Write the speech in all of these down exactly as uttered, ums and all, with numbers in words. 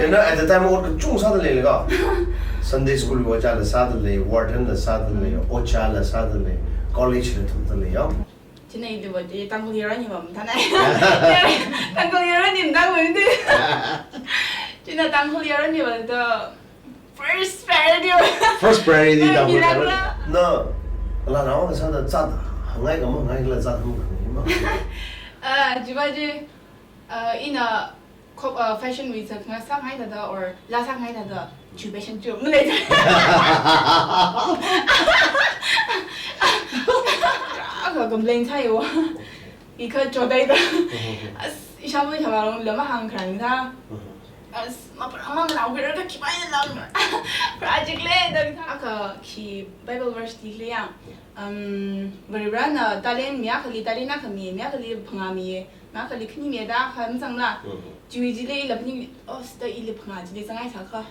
Ina at the time ot kachungkha sāda leilaga. Sunday school wui ojāla sāda lei, warden la sāda lei, ojāla sāda lei, college la thumda lei ya. China ili vāda Tangkhul yaron hiva mathānai. Tangkhul yaron hi mathānai. China Tangkhul yaron hiva da first priority. First priority Tangkhul yaron. Milakla. Na, la na wang sāda zat, hangai kama hangai kala zat mu kani ma. Ah, chiva chi, ah, ina Khop, uh, fashion wui sākhangai sākhangai thāda or laa sākhangai thāda, chu fashion chu malei. Akha complain sāya. Ikha chodaida. As, ishāvā ishāvā long lama hāngkharang thā. As, mapara manglākhuira kha khi mai lam. Project lei da thā. Akha khi Bible verse ti lei ya. Um, Varivarana talent mi akhali talent akha mi, mi akhali phangā mi. Nā kali khani mida kha mazangla. Mhm. Chiwui chili ila phaning, oh, sita ili phangā chili zangai sākha.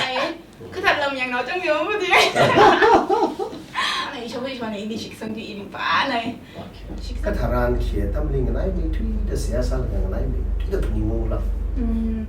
Ai, kathā lam yangnao chang yo mu di. Ana ishāvā ishāvāna ili shiksang di ili pa nai. Okay. Shiksang. Katharan khi tamli nganaimeithuida seihā sālaga nganaimeithuida phaningungla. Mm.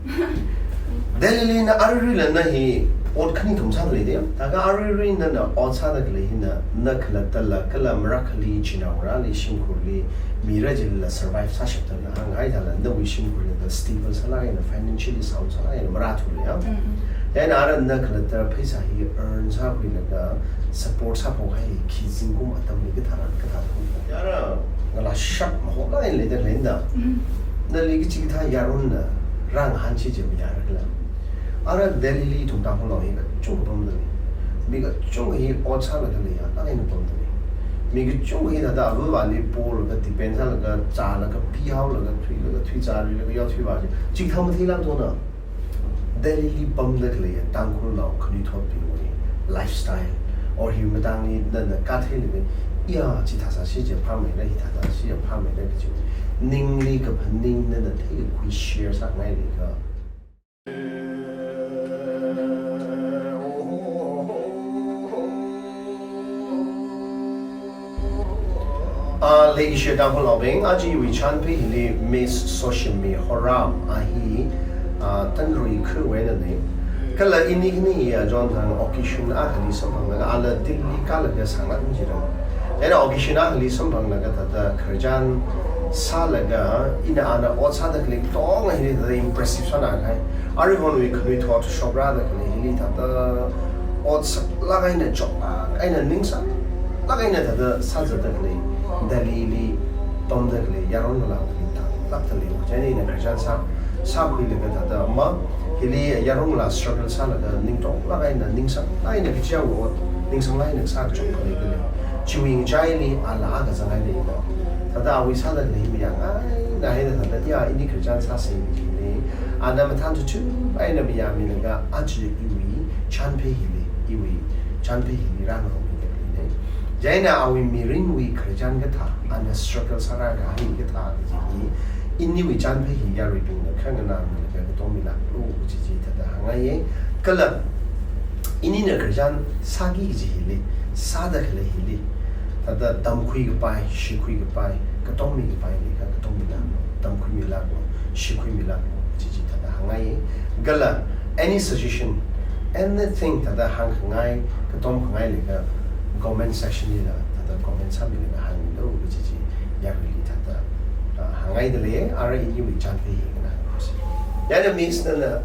Delhili na aruirui la na hi ot khani thum sāda lei de. Thākha aruirui nana ot sāda khalei hina, na khalattala, kala marakhali, chinaongarāli, shimkhurli, mira chilila survive sāshaptala, hānghai thāla, nawui shimkhurli da stable sālāk eina, financially sound sālāk eina, marāthula ya. Mm-mm. Chieina ara na khalatta pheisā hi earn sākhuilaga, support sāphok kahai hi khi zingkum atamli katharan kathā thum. Yara, ngalāshap mahonlāk eina leida leida. Mm. Nali kachikathā yaronna rāngahān chi chi mayārakhala. Ara Delhili ithum Tangkhulnao hi kachungkha pamda lei. Mi kachungkha hi ot sālaga leiyālāk eina pamda lei. Mi kachungkha hi thāda avāvali polaga depend sālaga chālaga pihaolaga thuilaga thuizārilaga yaothui va chi. Chikathā matheilāk tona. Delhili pamda khalei Tangkhulnao khanuithotbingwui lifestyle or hi matangli nana katheilaga, iya, chithā sāsi chi phāmeira, hithā sāsi chi phāmeira kaji ningli kaphaning nana theikakhui share sāngai leiakha. Ah, leishiya Tangkhulnaobing, aja iwui chānphei hili Miss Soshimi Horam, a hi, ah, Tanrui khuiwui einana. Kala ini khani hi ajon thang occasion akhali samphanglaga ala Delhi kālaga sāngai jira. Chieina occasion akhali samphanglaga thāda khararchan sālaga ina ana ot sāda khalei katonga hili thāda impressive sāngai. Aruihonwui khanuithot shokrāda khalei hili thāda ot saklāk eina choklāk eina ningsanglāk eina thāda sāzatda khalei, Delhili pamda khalei yaron ngalāli tālākda lei. Chieina ina khararchan sā, sākhuilaga thāda ma, hili yaron ngalā struggle sālaga ningtonglāk eina, ningsanglāk eina kachiya ot, ningsanglāk eina sāchok khalei khalei. Chiwui ngachaili ala akha zangai leida. Thāda awui sāda khalei hi mayāngaina haida thāda, ya, ini khararchan sāsei jili. Ana mathān chuchu eina mayāmilaga aja iwui chānphei hili, iwui chānphei hili rāngarokmida khalei nei. Chieina awui mirinwui khararchan kathā, ana struggle sārākahai kathā kaji hi, iniwui chānphei hi yaruibingna khanganāmilaga katom milāklu kaji chi thāda hāngngaiya. Kala inina khararchan sāki kaji hili, sāda khalei hili, thāda tamkhui kapai, shikhui kapai, katom mikapai leiakha katom milāklu, tamkhui milāklu, shikhui milāklu kaji chi thāda hāngngaiya. Kala any suggestion, anything thāda hāngkhangai, katom khangai leiakha comment section lila thāda comment sāmilaga hānglu kaji chi yaruili thāda, ah, hāngngaida lei, ara iniwui chānphei hi nganā. Yana Miss nana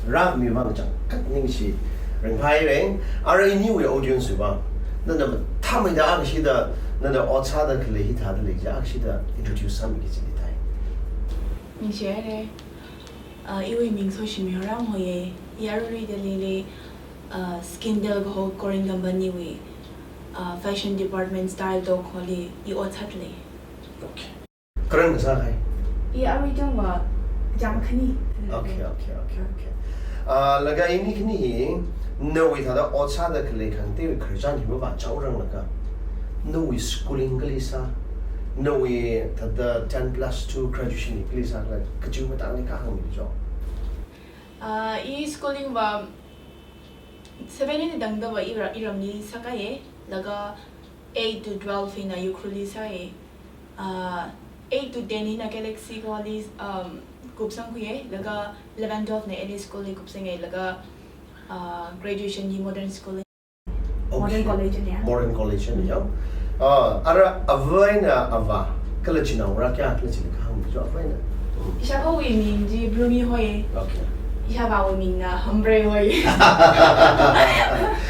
rāmi vang changkhat ningshi ringphāhaira, ara iniwui audience vang nana mathāmeida akha shida nana ot sāda khalei hithāda lei kaji akha shida introduce sāmiki jili thai. Ningshihaira. Ah, iwui ming Soshimi Horam hoya, i aruirui Delhili, ah, Skindel kaho Korean company wui, ah, fashion department Style Talk holi i ot sāda lei. Okay. Karan kasā hai? I arui chungva jam khani. Okay, okay, okay, okay. Ah, laga ini khani hi, nawui thāda ot sāda khalei khangateiwui khararchan hi mavāchaoranglaga, nawui schooling kali sā, nawui thāda ten plus two graduation hi kali sā, kala kachi matangli kahāngmi jo? Ah, i schooling va seven eina tangda va ira-, iramli sākahai, laga eight to twelve hina Ukhrulli sāi. Ah, Eight to ten hina Galaxy College, um, kupsangkhuiya, laga eleven twelve na L A School li kupsanga, laga, uh, graduation hi Modern School li. Okay. Modern College na ya. Modern College na ya. Ah, ara avā eina avā, kala chinaongarā kayākhala chili kahāng jo avā eina. Ishāvāwui ming chi Bloomy hoi. Okay. Ishāvāwui mingna Hambrei hoi.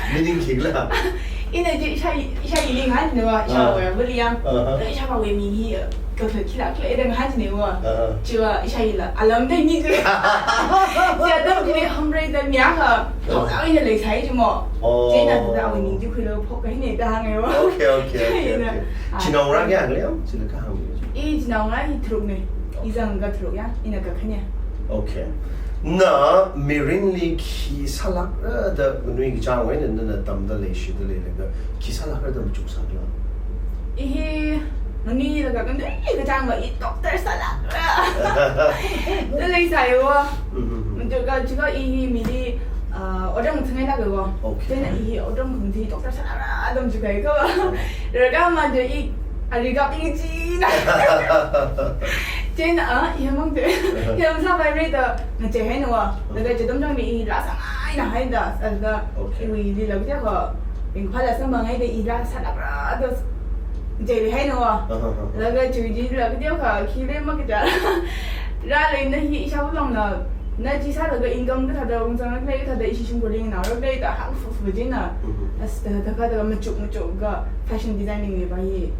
Meaning khikhala? Ina chi ishā, ishāli ngahān no, ishāvā Uh-huh. William. Uh-huh. Ishāvāwui ming hi, uh, kakhalat khikhala da ngahān ne wa. Uh-huh. Chiva ishāla alam dai ni chi. Chi atam chili Hambrei da mi akha, Uh-huh. Hao ina leisai chi mo. Oh. Chieina thāda awui ming chi khuilaga phok kahai ne da hānga wa. Okay, okay, okay, Chieina, okay. Ah. Chinaongarā kayākhala ya? Chili kahāng. I chinaongarā hi tharuk ne. Okay. I zangkha tharuk ya, ina kakhane. Okay. Na mirinli khi sālākra da nganuikachāng eina nana tamda leishida leilaga, khi sālākra da machuksākhala? I hi nganuilaga nganuikachāngva i doctor sālākra da leisai wa. Mm-hmm. Machuka, chuka i hi mili, ah, otram thang ngailāka wa. Okay. Chieina i hi otram khangathei doctor sālākra da machukhai kha wa. Oh. Rākha ma chi i arui kaping china. Chieina, ah, i hemang chi. Uh-huh. Hemang sāpai re da ngachei haina wa. Uh-huh. Laga chi atam chili i laa sāngaina haida, sāda Okay. iwuili laga chi kha, ringphāla sāmāngai da i laa sālākra da ngachei haina wa. Uh-huh, uh-huh. Laga chi chili laga chi kha, khi le makaja. Rālei na hi ishāvā longna, na chi sālaga income kathāda ungzanglei, kathāda ishi shimkhurli naolei da hāngfufu china. Mm-hmm. As da, da kha da machuk machukakha fashion designing liva hi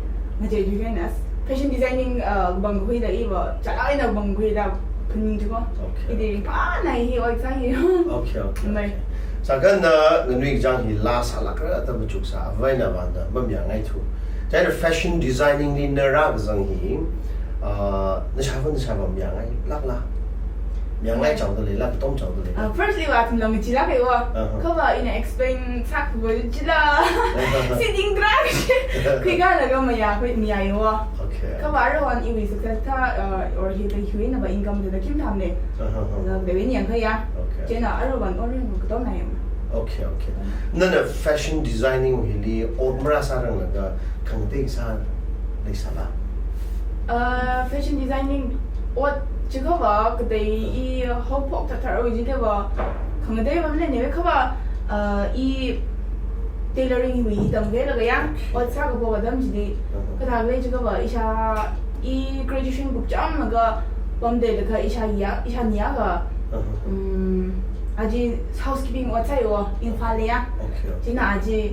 ngachei chi kha na. Fashion designing, uh, bang khuida iva, chalak eina bang khuida phaning chi ko. Okay. I ding pa na hi oi sa hi. Okay, okay, Mai. Okay. Sākha na nganuikachāng hi laa sālākra da machuksā, avā eina avāna mamayāngaithu. Chieina fashion designing li na rākazang hi, ah, na ishāvā, na ishāvā mayāngailākla? Mayāngai Mai. Chaoda leila, katom chaoda leila? Ah, firstly va athumla ngacheelāka wa. Uh-huh. Kha va ina explain sākhuiva chila. Uh-huh. Sitting track. Khuikalaga mayā, khui mayā wa. Okay. Kha va aruihon iwui success thā, uh, or hi thā hi eina va income thāda khim tham ne. Uh-huh. Laga dewin yang kha ya. Okay. Chieina aruihon or hi katom na yang. Okay, okay. Nana fashion designing hili ot marāsāranglaga khangatei kasā leisāla? Uh, fashion designing ot chi kha va katei i haophok thathar oi chi te va khangatei va maleine kha va, uh, i tailoring hiwui tamkhuilaga ya, Okay. ot sākaphok atam chili, Uh-huh. kathā lei chi kha va ishā, i graduation kupchamlaga pamda leilakha ishā ya, ishāna ya kha, Uh-huh. um, aja housekeeping ot sāi wa, Imphal li ya. Okay, okay. Chieina aja,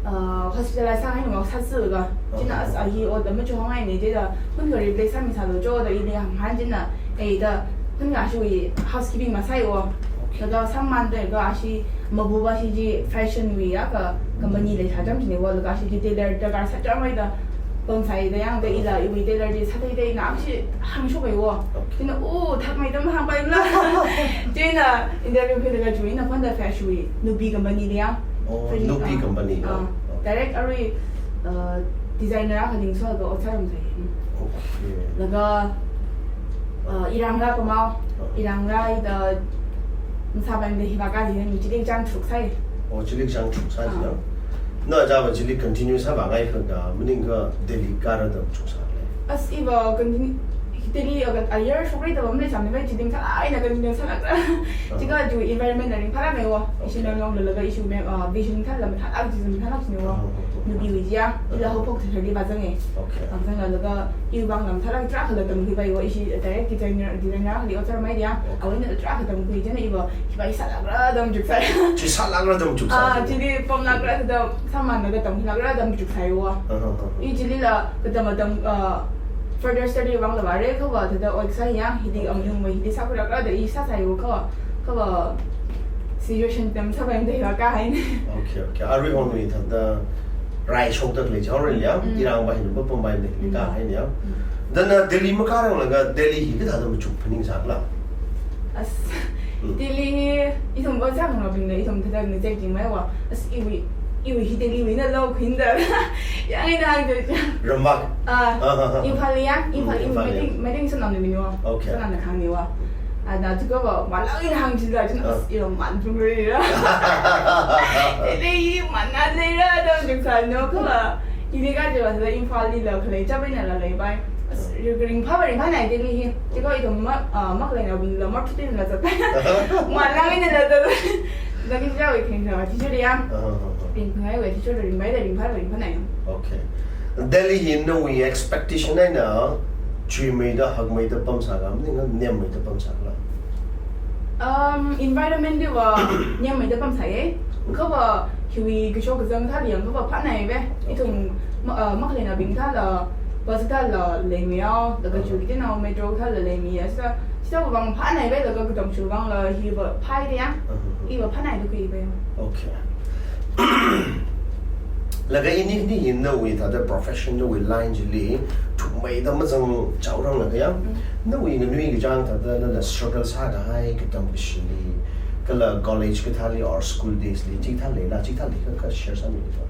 uh, hospitalize sāngai ngok sāsi ga. Chieina Uh-huh. as a hi ot da machukhongai ne, chieina hun kha replace sāmisālu jo da ili hānghān chieina, eh, da, hun kha ashiwui housekeeping masāi wa. Okay. Laga sāmānda kha ashi mabu va shi chi fashion wui ya kha company leisā cham chine wa, laga ashi chi tailor darkar sācham mai da pamsai da yang da ila iwui tailor chi sātheithei na ashi hāngshok ai wa. Okay. Chieina, "Oh, thakmei tam hāngpai la." Chieina interview khuilaga join na fund da fashion wui, Nupi company li ya. Oh, Fashion, Nupi ah, company, ah, oh, okay. Direct arui, uh, designer akha ningso ga ot sāramsai. Okay. Laga, uh, irangra pamao, Oh. irangra i da, masāpaimada hiva kali ni chili kachāng tharuk sāi. Oh, chili kachāng tharuk sāi Ah. ya. Na chāva chili continue sāvāngai kha ka, maningkha Delhi kāra da machuksāle? As iva continue, Delhi aga a year shokra da va maleisāmane va, chili mathālāk eina continue sālākra. Ah. Chi kha chu environment la ringphālākne wa. Okay. Ishi nang long laga ishi me, uh, vision thāla mathālāk, chi mathālāk chine wa. Ah, ah, ah. Nupi wui chi ya, ila Ah. haophok thathar li vāzanga. Okay. Vāzanglaga iwui vang la mathālāk tarākhala tamkhuipai wa, ishi direct designer, designer li ot sārmai da ya. Okay. Awui eina tarākha tamkhui chieina iva, hiva i sālākra da machuksāi. Chi sālākra da machuksāi. Ah, chili pamlākra da sāmānlaga tamkhuilākra da machuksāi wa. Uh-huh, uh-huh. I chilila katam atam, uh, further study vangla vāra kha va thāda ot sāi ya, hili Okay. amung va hili sākhuilākra da i sāsāi wa kha va, kha va situation tam sāpaimada hiva kāhaine. Okay, okay. Aruihon wui thāda rai shokda khalei chaora ya, Mm. irang va hina va pampaimada hili Mm. kāhaine ya. Mm. Da na Delhi makāranglaga Delhi hi kathāda machuk phaningsākhala? As, Mm. Delhi hi ithum va sākhangaroabingna ithum thāda ngazek jingmai wa. As iwui, iwui hi Delhi wuina lo khuida. Yang eina hāngda. Ramvak? Ah, Ah, ah, ah, ah. Imphal ya, Imphal, Mm, Imphal Imphal ya. Meeting, meeting sānam ni mini wa. Okay. Sānam na khang ni wa. Ah, na chi kha va, vālāk eina hāngchila, chieina Ah. as i lo man phung rei ra. Delhi hi man na lei ra, da machuksā no kha va. Hili kaje va, Imphal lila khalei chap eina la leipai. As Ah. Ringphāva ringphānai Delhi hi. Chiko ithum ma, ah, makhaleinaobingla martutinla zat. Malang einala zat. Zaki chao ikhing sa teacher ya. Ah, ah, ah. Ringphāngai wui teacher ringphāda ringphāva ringphānai. Okay. Delhi hi nawui expectation eina chuimeida, hakmeida pamsāka, maning nemmeida pamsākhala? Um, environment diva nemmeida pamsāya. Kha va hiwui kashok kazang thāli yangkha va phānaiva. Ithum ma, uh, makhaleinaobing thāla, bus thāla leimeiya, laga chu kitenao metro thāla leimeiya. Sida, sida vang phānaiva, laga katam chu vangla hiva phāya. Uh-huh. Iva phānai du kui va. Okay. Laga ini, ini hi nawui thāda profession, nawui line chili thukmeida mazang chaorang laga ya. Mm. Nawui nganui kachang thāda nana struggle sākahai katam kashili, kala college kathāli or school days li, chithā leila, chithā leikha kha share sāmilu.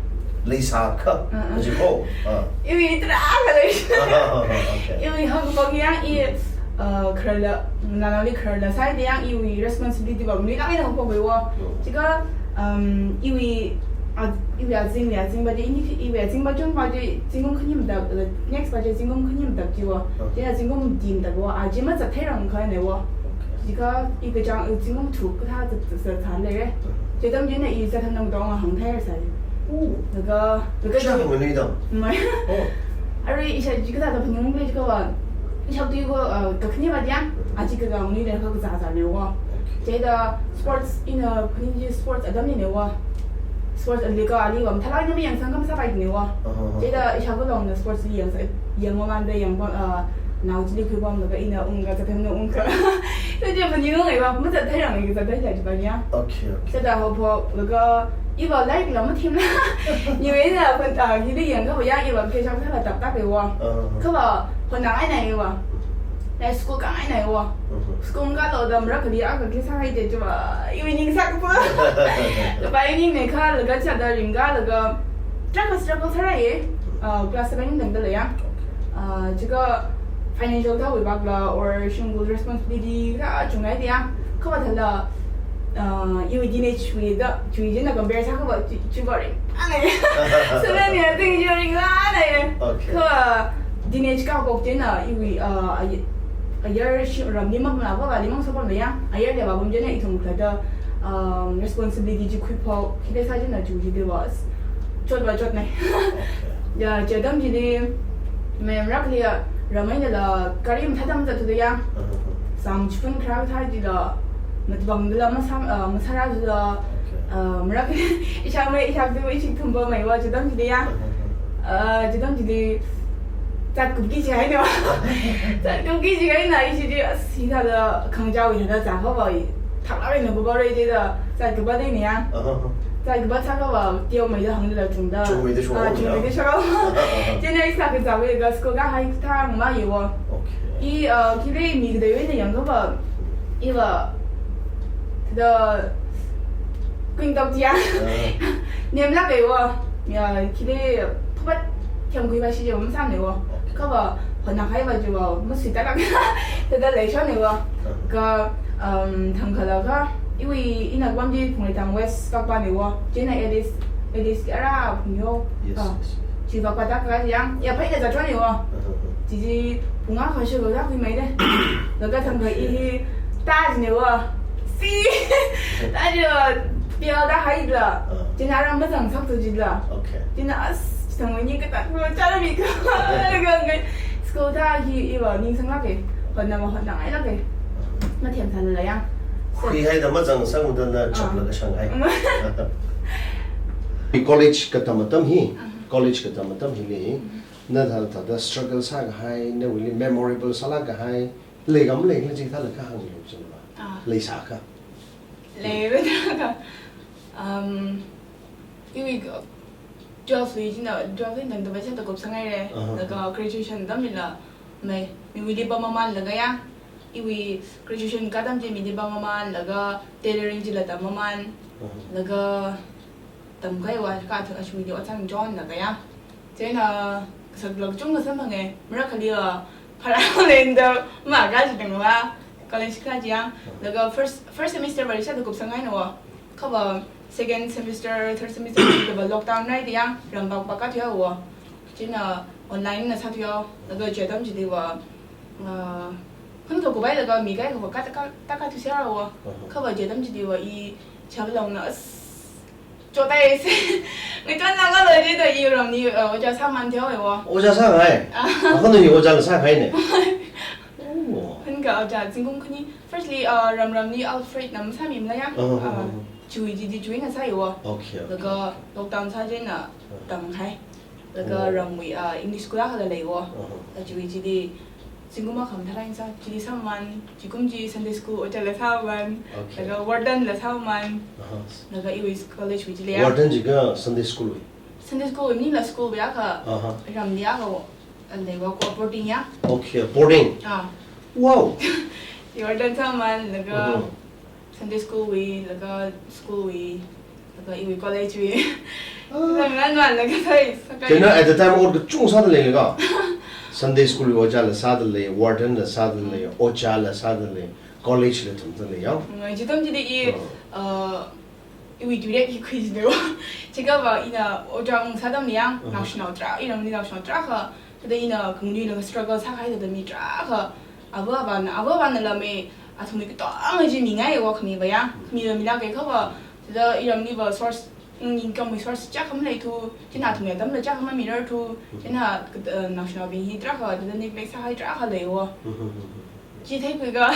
Leisākha, mm, mm, kaji ko. Ah. Iwui tarākha lei. Ah, ah, ah, ah, okay. Iwui hangphok yang i, uh, khararla, nanaoli khararla sāhaida yang iwui responsibility va nganui lāk eina hangphok baiwa. Mm. Chika, um, iwui, a, iwui azingli azingva chi, ini iwui azingva chungva chi, zingkum khani mathāda, next va chi zingkum khani mathāda chiwa. Okay. Chieina zingkum mati mathāda wa, aja mazattheirangkha neiwa. Okay. Chika, i kachang, i zingkum tharuk kathā zat, zat, zatthat leira. Uh-huh. Chi atam chieina i zatthat nang dong hāngthei sai. Oh. Laga, laga chi. Sha nganui dong. Mai. Oh. Arui isha chikathāda phaningung lei chikha va. Ishak tui ko, uh, kakhane va yang, aja kaka nganui leikha kazā zāneiwa. Okay. Chieina sports ina phaning chi sports atamli neiwa. Sports ali ka ali va mathālāk eina mayangsang kha masāpai neiwa. Uh-huh. Chieina ishak ko longna sports li yangsa, yangmamānda yangpam, uh, nao chili khuipamlaga ina ungkha, zatthatna ungkha. Chieina phaningung leiva, mazattheirang i kazatthei lei chiva ya. Okay, okay. Chieina haophok laga iva lairikla mathemla. Niwui eina phan, ah, hili yangkha va ya iva kashok thāla tap tap leiwa. Uh-huh. Kha va hotnāngai naiwa. Lai school kāngai naiwa. Uh-huh. School kalo da marakhali akha khi sāhaida chiva iwui ning sakpa. Chiva ining neikha laga chithāda ringkālaga tarākha struggle sārāya. Ah, class seven tangda leiya. Okay. Ah, chika financial thāwui vākla or shimkhur responsibility kachungkha leiya. Kha va thāla, ah, iwui teenage wui da, chiwui chieina compare sākha va chi, chiva ringphānai. Seven ya ting chiva ringphānai. Okay. Kha va teenage kāhaophok chieina iwui, ah, a, ayar shi, ramli mapamla va, vāli mang sopamla ya. Ayarli vāpam chieina ithum khalatta, um, responsibility chi khuiphok, khi leisā chieina chiwui chi diva. Chotva chotnai. Okay. Ya, chi atam chili, mem rakhali ya, ram einala, gari mathāda mazatthuda ya. Uh-huh. Sam chifun kharā thā chila, matabang dala masam, uh, masara dala, okay, uh, marakhali, ishak mai, ishak du, ishik thumba maiwa, chi atam chili ya. Uh-huh. Uh, chi atam chili, zatkupki jihaina. Zatkupki jihaina, ishi chi, as, hithāda, khangachāwui thāda zākha va, thaklāk eina kuphaora chida, zatkupda neiya. Uh-huh. Zatkupda sākha va, teomeida hāngda chungda. Chungmeida shok. Ah, chungmeida shok. Chieina ishak kazāwui ga school kahai tharan maiwa. Okay. I, ah, khi lei mi kateiwui eina yangkha va, iva, da, kuingtok jiya. Ah. Nemlāk leiwa. Ya, khi lei, phapat, themkhui va shi je, masāmeiwa. Okay. Kha va, hotnākahai va chiva, masuitālāk. Thāda leishonneiwa. Uh-huh. Kha, um, thangkha laga, iwui ina kapam chi Phungreitang West kapamneiwa. Chieina Alice, Alice ara Phungyo. Yes, ah, yes, yes. Chi vāpāda kha yang, ya phaina zatchonneiwa. Uh-huh. Chi chi phungā kha shulo ya khuimeida. Laga thangkha i hi, okay, ta jineiwa. Si! Ta jiwa, piao da haida. Ah. Chieina ara mazang saktu jila. Okay. Chieina as, chithang wani katak lo, chara mi ka. Laga ngai, school thā hi iva ningsanglāka. Hotna va hotnāngailāka. Mathem sālala ya. Khuihaida mazang sangda na, ah, chaplaga shanghai. College katam atam hi, ah, college katam atam hili, mm, na thāda, thāda struggle sākahai, nawuili memorable sālākkahai, leikha maleila chithālakha hānglu chila. Ah. Leisākha. Leiva thākha. Um, iwui, uh, twelve lui china, twelve lui tangda va ishāda kupsanghaira. Aha. Laga graduation atamlila, mai, miwuili pamamānlaga ya. Iwui graduation kā atam chi mili pamamānlaga tailoring chila tammamān. Aha. Laga tamkahaiva kha athumli ot sāngachaonlaga ya. Chieina kasak lak chungkha samphanga, marakhali va, pharā lenda, ma ka chi tangva, college kā chiya. Laga first, first semester va ishāda kupsanghaina va. Kha va second semester, third semester va lockdown rāhaida ya, ram pakpak kathuiya va. Chieina online na sāthuiya, laga chi atam chiliva, ah, hun kakupailaga mi kaikhava ka, ka, taka thuiserra va. Aha. Kha va chi atam chiliva i Chavalongna as chotaise. Ngachonlākla jiakha i ramli, uh, ojā sāmān theowa. Ojā sāngai? Ah. Akhana hi ojā sāngaine. Oh. Hun ka ojā zingkum khani. Firstly, uh, ramramli Alfredna masāmimala ya. Uh-huh. Uh, chiwui chili chiwuina sāya va. Okay, okay. Laga lockdown sā chieina, uh, tamkahai. Laga, oh, ramwui, ah, English school akhala leiya va. Uh-huh. Laga chiwui chili zingkum akha mathālāk eina sā, chili sāmān, zingkum chi Sunday school ojāla sāmān, okay, laga wardenla sāmān, uh-huh, laga iwui college wui chili ya. Warden jiakha Sunday school wui? Sunday school wui maningla school wui akha, uh-huh, ramli akha, ah, leiya va, ko boarding ya. Okay, boarding. Ah. Wow. Warden sāmān, laga, uh-huh, Sunday school wui, laga school wui, laga iwui college wui. Ah. Laga nganmānlaga sai, sākai. Chieina at the time ot kachungkha sādalei ka? Sunday school wui ojāla sādalei, wardenla sādalei, mm, ojāla sādalei, college la thumdalei ya. Mm, chi atam chili i, ah, uh, iwui direct hi khuichida va. Chiakha va ina ojā ungsā atamli ya, uh-huh, naoshinao tarā, iramli naoshinao tarākha, thāda ina khanganuilaga struggle sākahai thāda mi tarākha, ava avāna, ava avānala mi, athumli katonga chi mingaiya va khami va ya, khami va milāka kha va, thāda iramli va source, mm, income wui source chiyākha maleithu, chieina athumwui atamla chiyākha mamirarthu, chieina, uh, naoshinaobing hi tarākha, thāda neglect sākahai tarākha leiya va. Chi theikhuiakha,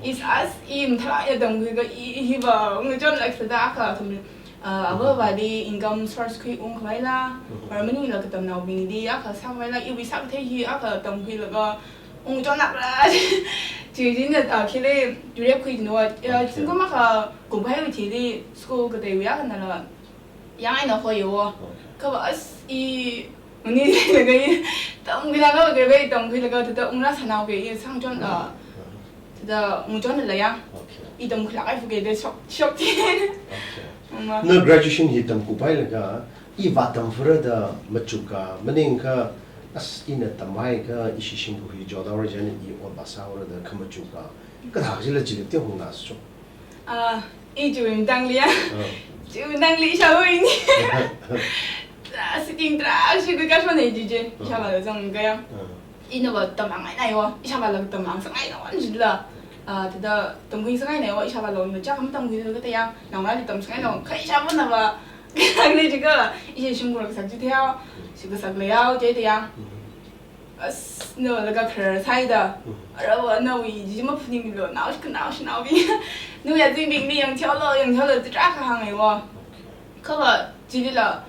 is as i mathālāk eina tamkhuiakha, i, i hiva, ngachonlāk sāda akha athum, ah, ava avāli income source khuiungkhavaila, mhm, or maningla katamnaobingli akha sākhavaila, iwui sākathei hi akha tamkhuilaga, ungchonlākra. Chi chieina, ah, khili, direct khuichina va, ah, okay, zingkum akha kumkahaiwui thili, school kateiwui akhanala, yang eina hoiya va. Okay. Kha va as i, mani laga i, tamkhuilaga kha va, tamkhuilaga thāda ungrāsānao kha i sāngachon, ah, thāda ngachonla ya. Okay. I tamkhuilāk kahai fu kha da shok, shok chi. Okay. Ma. Na graduation hi tamkupailaga, i vātamfara da machuka, maningakha, as ina tamhaiakha, ishi shimkhur hi jodaora jin i ot vāsāhaora da khamachuka, kathā chila chili te hung na so. Ah, i chiwui matangli ya. Ah. Chiwui matangli ishāvā ini. Ah, sitting tarākha shi kashon ne jije. Ah. Ishāvāla zangkahai ya. Ah. Ina va tamngainai va. Ishāvāla tamngasakngaina va jila. Ah, thāda tamkhuisakngaina va. Ishāvāla chiyākha matamkhuilu kathā ya. Naongarāli tamsakngaina va. Kha ishāvāna va. Kathā ne jiakha. Ishi shimkhur kasak chi theiya. Shi kasak leiya, chi theiya. Mm. As, no, laga kharar sāhaida. Mm. Ara va, nawui, ji maphaninglo, nao, naoshinaobing. Nawui azingbingli yangtheolo, yangtheolo, tarākha hānga va. Okay. Kha va, chilila,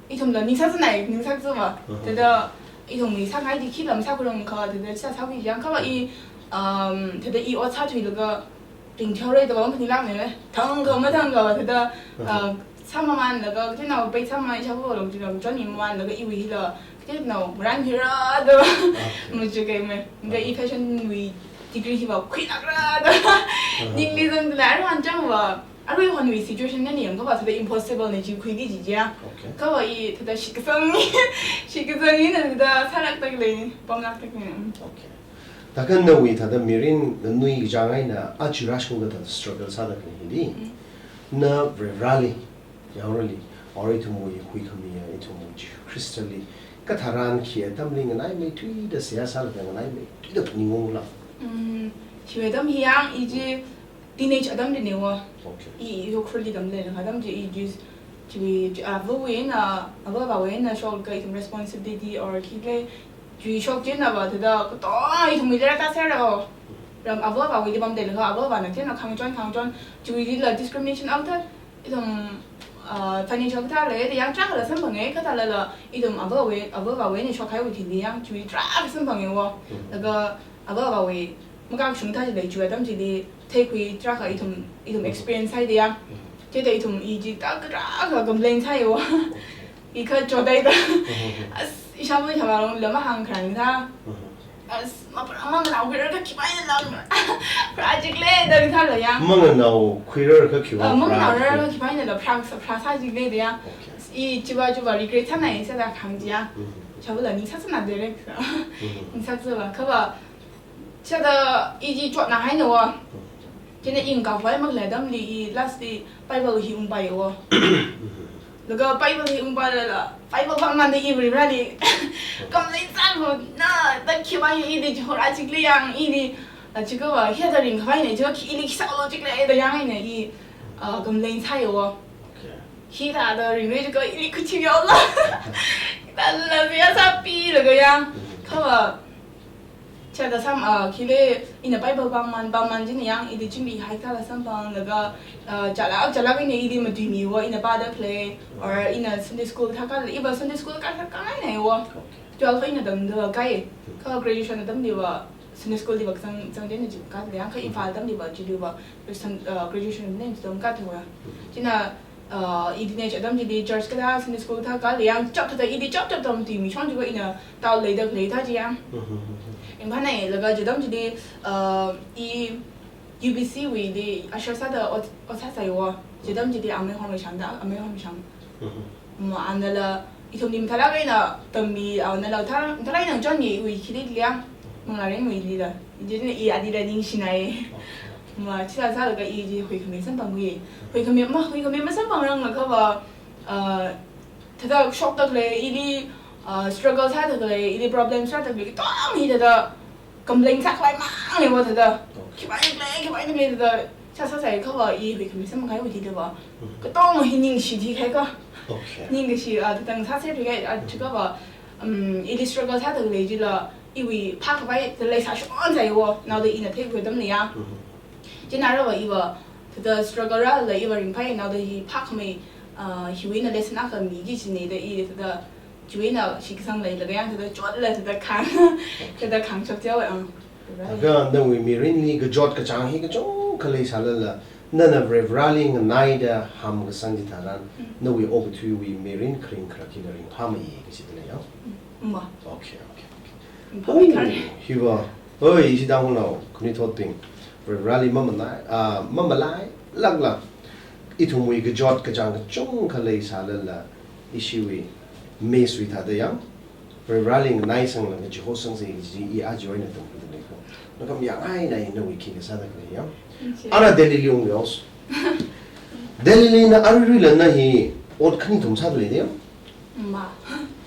ithumla ningsāzanai, ningsāza va. Mhm. Thāda, ithumli sāngai chi khila masākhuirangkha, thāda, sā sākhui yang, kha va i, um, thāda i ot sāthuilaga, ringtheorei da va, maphaningla ne, thangkha, mathangkha va, thāda, mhm, uh, sāmamānlaga, kathānao pei sāmamān, ishāvā long jila, chon imamānlaga, iwui hila, kathānao, marānkhuira da va, okay, machukahaime. Nga i, mhm, fashion wui degree hi va, khuilākra da va. Mhm. Ningli zangda lei, aruihon chang va, aruihonwui situation na ni yangkha va, thāda impossible ne chi khuiki jiji ya. Okay. Kha va i, thāda shitkasang, shitkasang ina thāda sālākda lei, pamlākda lei. Okay. Thākha nawui thāda mirin nganui kachang eina, aja rāshungda thāda struggle sāda khalei hili. Mm. Na Varivarāli, yaorali, or ithumwui huikhamiya, ithumwui Jishu Khristali, katharan khi atamli nganaimeithuida seihā sālaga nganaimeithuida phaningungla? Mm, chiwui atam hi yang, i chi teenage atamli ne va. Okay. I, i Ukhrulli tamlei atam chi, i chi, chi, chi, avawui eina, avāvawui eina shoklaga ithum responsibility or khi lei, chi shok chieina va thāda, katonga ithumwuili rātāserra. Ram avāvawuili pamda leikha, avāvana chieina khangachon, khangachon, chiwuilila discrimination athā, ithum, ah, financial kathā lei, da yang tarākhala samphanga, kathālala, ithum avāvawui, avāvawui eina shokkahaiwui thili yang, chiwui tarākha samphanga va. Mhm. Laga avāvawui makakashung thā chili, chiwui atam chili, theikhui tarākha ithum, ithum experience sāhaida ya. Mhm. Chithāda ithum i chi tarākha complain sāya va. Okay. I kha chotaida. Mhm. As, ishāvā ishāvā longla mahāngkharang thā. Mhm. As, ma, manganao khuirar kha khipānala. Pharā jikle da thāla ya. Manganao khuirar kha khiwui. Ah, manganao pharā rarkha jikle. Khipānala pharā sā, pharā sā jikle da ya. Okay. I chiva chiva regret sānai sāda khang chi ya. Mhm. Ishāvāla ningsāsāna direct. Mhm. Ningsāsā va. Kha va, chithāda i chi chotnāhaina va. Chieina i ngakhavai makhalei atamli i lastli Bible hi ungpaiya va. Laga Bible hi ungpālala, Bible pāmamānda i Varivarāli complain sālu, na, da khi va ili chihorā chikli yang, ili, a, chikava hithāda ringkhavaina, chikha ili khi sālu chikli da yang eina i, a, complain sāya wo. Okay. Hithāda ringrei chikha ili khuiching yaola. Hithālala ya sāpilaga yang. Mm. Khava, chithāda sam, ah, khili ina Bible pāmamān, pāmamān china yang, ili chingri haikhala samphanglaga, ah, chālak, chālak eina ili matuimi wo, ina pāda khalei, or ina Sunday school thākha, iva Sunday school ka, ka, kangaina wo. Okay. Twelve eina atamliva kai, kha graduation atamliva Sunday school liva kazang, zangda eina chi kala yang, kha Imphal atamliva chiliva, Sun-, ah, graduation eina chi atam kathāwa. China, uh, i teenage atam chili church kathā, Sunday school kathā kala yang chapchapda, ili chapchapda matuimi shong chikha ina tao leida khalei thā chi yang. Mhm, mhm, mhm. Imphal eina laga chi atam chili, uh, i U B C wuili usher sāda ot, ot sāsai wo. Chi atam chili amei hon shangda, amei hon shang. Mhm. Ma anala, ithumli mathālāk eina tammi, anala thā, mathālāk eina chonmi iwui khili yang, Manglāringwuilila. Chieina i adila ningshinai. Okay. Ma chithā sālaga i chi huikhami samphangwui. Huikhami ma, huikhami masamphangranglakha va, ah, thāda shokda khalei, ili, ah, struggle sāda khalei, ili problem sāda khalei, katonga hi thāda complain sākhavai mangnei wo thāda. Okay. Khi va ili, khi va ili thāda, sā, sāsai khava i huikhami samphangkahaiwui thili va. Mhm. Katonga hi ningshi thikahai kha. Okay. Ningshi, ah, thāda sāser thikahai, ah, chikha va, um, ili struggle sāda khalei chila, iwui phākhavai thāda leisāshonsai wo, naoda ina theikhui atamli ya. Mhm. Chieina rāva iva, thāda struggle rālala iva ringphai, naoda hi phākhamei, ah, hiwui eina lesson akha miki kajina da i thāda, chiwui eina shitkasang leilaga yang thāda chotla thāda khang, thāda khangshap chihaowa, ah. Laga nawui mirinli kachot kachāng hi kachungkha leisālala, nana Varivarāli nganaida hamkasang chitharan, Mm. nawui okathuiwui mirin kharing kharak hina ringphāmeiya kaji thāda lei ya? Mm, ma. Okay, okay, okay. Ringphāmei Oh, kharing. Hiva, oi, ishi dang nao, khanuithotbing, Varivarāli mamanai, ah, mamalailākla, ithumwui kachot kachāng kachungkha leisālala, ishiwui mess wui thāda yang, Varivarāli nganaisanglaga chihosangsei kaji i aja eina tamkhuida leiko. Nakham yangngainai nawui khi kasāda khalei ya. Thank you. Ara Delhili unghaosa. Delhili na aruirui lana hi ot khani kathum sāda lei de ya? Ma.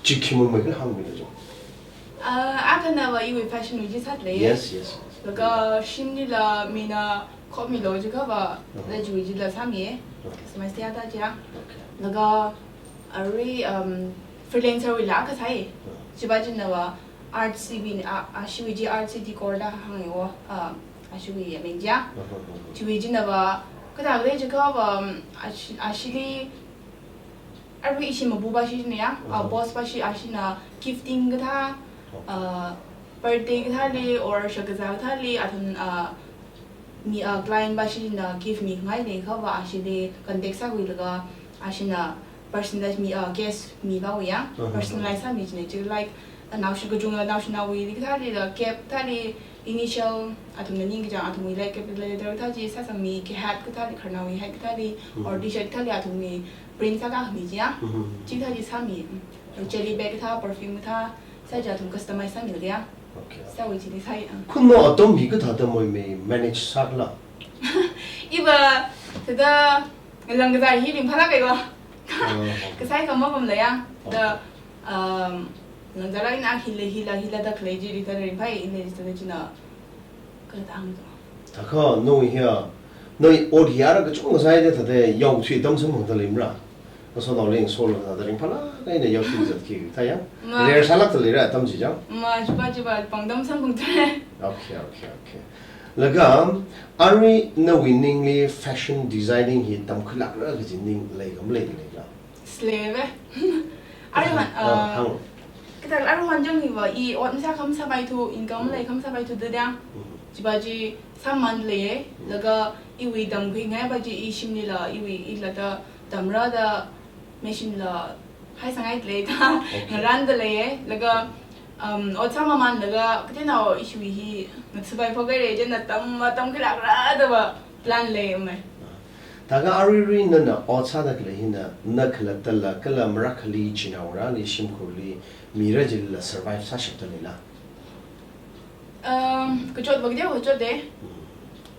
Chi khi mumei khala hāngmilu cho. Ah, akhana va iwui fashion wui chi sāda lei. Yes, yes, yes. Laga shimlila mina khomilu chikha va, Uh-huh. la chiwui chila sāmi. Okay. Customize thāda chi ya. Okay. Laga arui, um, freelancer wuila akha sāi. Uh-huh. Chiva china va Art C B, a, ashiwui chi Art City Core da hānga wo, um, ashiwui aming chi ya. Uh-huh, uh-huh. Chiwui china va, kathāda lei chikha va, um, ashi, ashili, arui ishi mabu va shina ya, uh, Uh-huh. boss va shi ashina gifting kathā, Okay. uh, birthday kathāli, or shakazā kathāli, athum, uh, mi, uh, client va shina gift mikhangai leiakha va ashili contact sākhuilaga ashina personalize mi, uh, cash miva ya, Uh-huh. personalize sāmi china chi, like, uh, naoshi kachungkha naoshinaowuili kathālila cap kathāli initial athumna ningkachāng athumwui, like, capital letter kathā chi sāsangmi, ki hat kathāli, khararnaowui hat kathāli, Hmm. or T-shirt kathāli athumwui print sākāmi chi ya. Hmm. Chikathā chi sāmi, mm. Jelly bag kathā, perfume kathā, sāja athum customize sāmilu ya. Okay. Sāwui chili sāi, ah. Khuinao atam hi kathāda moimei manage sākhala? Iva, thāda, langkazā hi ringphālāka wo. Ah, okay. Kasai kha mapamla ya. Da, Okay. um, langzāla ina hila, hila, hila da khalei chili thāda ringphai, ina thāda china, kathāda hāngdo. Thākha, nawui hiya, nawui ot hi ara kachungkha sāi de thāda yaothui atam samphangda leimara? Nasonaoli ngasola thāda ringphālāk eina yaothui zatkhui thā ya? Ma. Rersālākda leira atam chi chang? Ma, chiva, chiva, pāngdam samphangda lei. Okay, okay, okay. Laga, arui nawui ningli fashion designing hi tamkhuilākra kaji ning leikha maleida leila? Slave. Aruihon, Ah, uh, hāng. Kathā aruihon chang hiva i ot masā kha masāpaithu, income Mm. lei kha masāpaithu da dang. Mm. Chiva chi sāmamānda lei, Mm. laga iwui tamkhuingai va chi i shimlila, iwui ila da tamra da machine la haisanghai lei da Okay. ngarānda lei, laga, um, ot sāmamānlaga kateonao ishiwui hi ngathāpai phok haira, chieina tam, tamkhuilākra da va plan lei mai. Thākha aruirui nana ot sāda khalei hina, na khalattala, kala marākhali, chinaongarāli, shimkhurli, mira jilala survive sāshapda leila? Um, kachot va kateo kachot de. Hmm.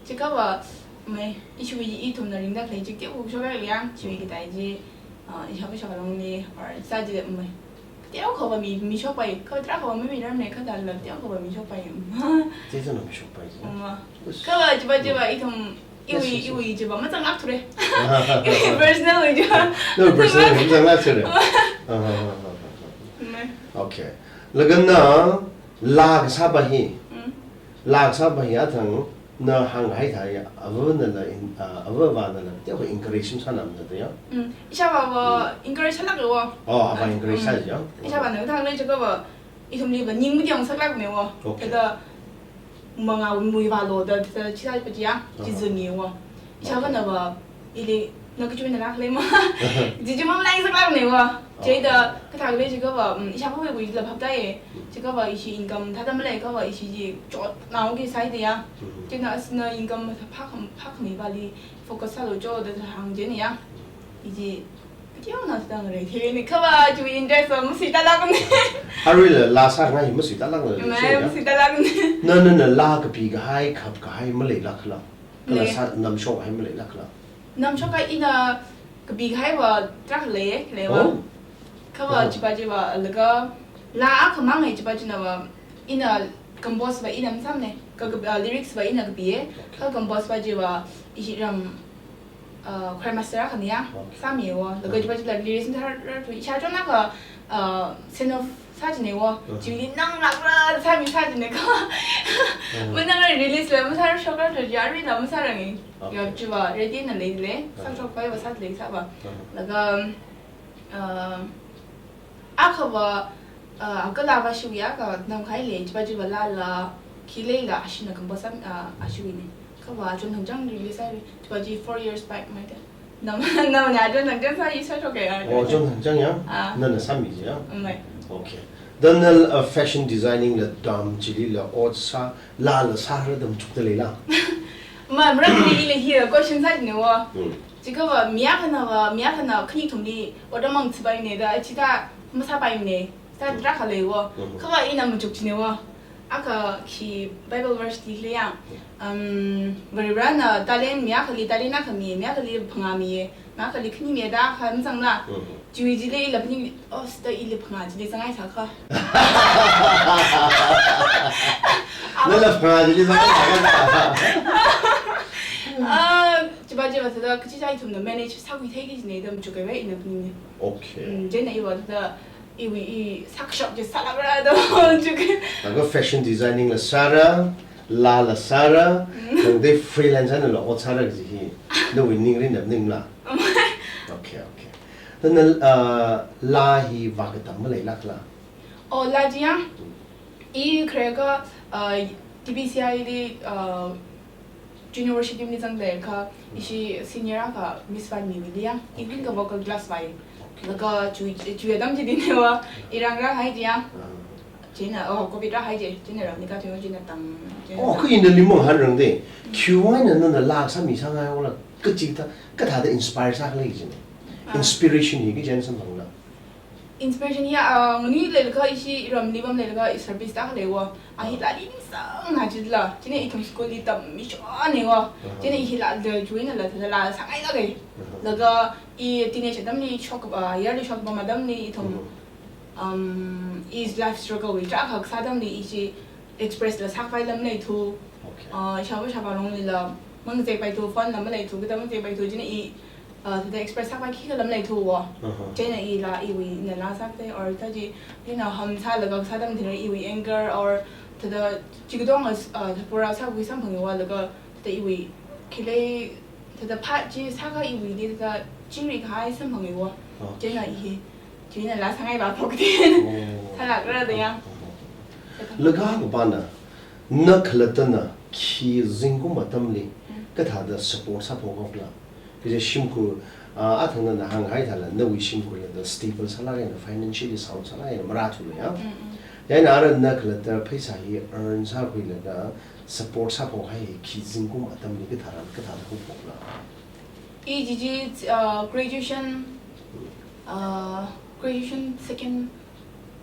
Chikha va, mai, ishiwui ithumna ringda khalei chi kateo kashok ya, chiwui Hmm. katai chi, Ah, ishāvā ishāvā longli, or sāji de mai. Teokha va mi, mishokpai, kha tarākha va mi mi ram ne, kha dala teokha va mishokpai. Teokha va mishokpai. Ma. Ush. Kha va chiva chiva ithum iwui, iwui chiva mazanglāk thura. Iwui personal wui chiva. No, personal wui mazanglāk thura. Ah, ah, ah, ah, ah. Mai. Okay. Laga na laa kasā va hi. Mm. Laa kasā va hi athang na hānghai thāya, avānala in, ah, avāvānala teokha encourage masāna mada ya. Mm. Ishāvā va encourage sālāka va. Oh, avā encourage sāya. Ishāvāna thang lei chikha va, ithumli va ning madiang sālāka ne va. Okay. Thāda mangā muivālu da, thāda chithāpachi ya, chi zungi va. Ishāvāna va, ili na kachuina lāk lei ma. Jiji mang lai sālāka ne va. Chida kathā lei chikha va, mm, ishāvā va wui la phap tai. Chikha va ishi income thāda maleikha va ishi chi chotnao ki side ya. China asna income phākham, phākhami vali focus sālu cho da hāng jina ya. Iji teona sāda ngarei thei ne kha va chiwui interest va masuitālāka ne. Aruila laa sāngai masuitālāka ne. Mai, masuitālāka ne. Na, na, na laa kapi kahai, khap kahai maleilākla. Kala sā namshok hai maleilākla. Namshok hai ina kapi kahai va tarākha lei, lei va. Oh. Kha va chiva chiva laga laa akhamang hai chiva china va ina compose va ina masāmane. Kha, kha, ah, lyrics va ina kapiya. Okay. Kha compose va chiva ishi ram, ah, choir master akhana ya. Okay. Sāmi va. Laga chiva chiva lyrics thar, thar, thar, ishā chonakha, ah, send off sāchina va. Chili nanglākra sāmi sāchina kha. Manang release la masāshokra thar ya ri la masārangi. Okay. Ya chiva ready na lei lei. Sāshokpai va sālei sā va. Laga, ah, akha va, ah, kala va shiwui akha namkahai lei, chiva chiva laa la, khi leila ashina compose sā, ah, ashiwui ne. Kha va chon thangchang release sāi, chiva chi four years back mai da. Nam, nam na chon thangchang sā ishāshoka ya. Oh, chon thangchang ya? Ah. Nana sāmi ji ya? Mai. Okay. Then, uh, fashion designing la dam chilila ot sā, laa la sāra da machukta leila? Ma, mara ni ili hi question sāchina va. Hmm. Chikha va mi akhana va, mi akhana khani thumli ot amang chipaimane da, chithā masāpaimane. Sā tarākha lei va. Mhm. Kha va ina machukchina va. Akha khi Bible verse ti lei ya. Um, Varivarana talent mi akhali talent akha mi, mi akhali phangā mi, mi akhali khani mi da kha mazangla. Mhm. Chiwui chili la phaning, oh, sita ili phangā chili zangai sākha. Nala phangā chili zangai sākha. Ah, chiva chiva sāda kachi chai ithumna manage sākhui theiki jina da machukai va ina phaning. Okay. Mm, china iva sāda iwui i sākashok chi sālākra da chuk. Laga fashion designing la sāra, laa la sāra, mm, tangda freelance na la ot sāra kaji hi, nawui ningrin na maningla? Amai. Okay, okay. Then, uh, laa hi vākatam maleilākla? Oh, laa chi ya? Mm. I khareka, uh, T B C I li, uh, Junior Worship Team li zangda kha, ishi senior akha Miss Vanmiwuili ya, evening ka vocal class vai. Okay. Laga chiwui, chiwui atam chili ne va, i rāngrahai ji ya. Ah. China, oh, covid rāhai ji, china rāni ka china, china tam, china tam. Oh, kha ina limong hanrang de. Khiwuivang eina nana laa sāmi sāngai ola, kachi ta, kathāda inspire sākhala jina. Ah. Inspiration hi kachi eina samphangla? Inspiration ya, ah, ngani leilakha ishi iramli pamlakha i service ta khalei va. Ah, hi laa li ningsang na chila. China ithum school li tammi shone va. Aha. China hi laa da join la, la, la sāngailāka. Aha. Laga i teenage atamli shok, ah, year li shok pam atamli ithum, mhm, um, i life struggle wui tarākha kasā atamli ishi express la sākhavai lam leithu. Okay. Ah, ishāvā ishāvā longlila mangazekpaithu, phone la maleithu, katam mazekpaithu, china i, ah, thāda express sākhavai khikha lam leithu va. Uh-huh. China i laa iwui na laa sākte, or thāda chi, ina ham sālaga kasā atam thina iwui anger, or thāda chi katonga, ah, thāpura sākhui samphang va laga, thāda iwui khilei, thāda phat chi sākha iwuili thāda chingri kahai samphang va. Okay. China i hi, china laa sāngai va phok te. Oh. Sālākra da ya. Uh-huh. Laga kapana, na khalattana khi zingkum atamli, mm, kathāda support sāphok haokhala? Kaje shimkhur, ah, athang nana hānghai thāla, nawui shimkhur la da stable sālāk eina, financially sound sālāk eina marāthula ya. Mm, mm. Chieina ara na khalatta pheisā hi earn sākhuilaga support sāphokhai hi khi zingkum atamli kathāda, kathāda haophokla? I chi chi, ah, graduation, ah, graduation second,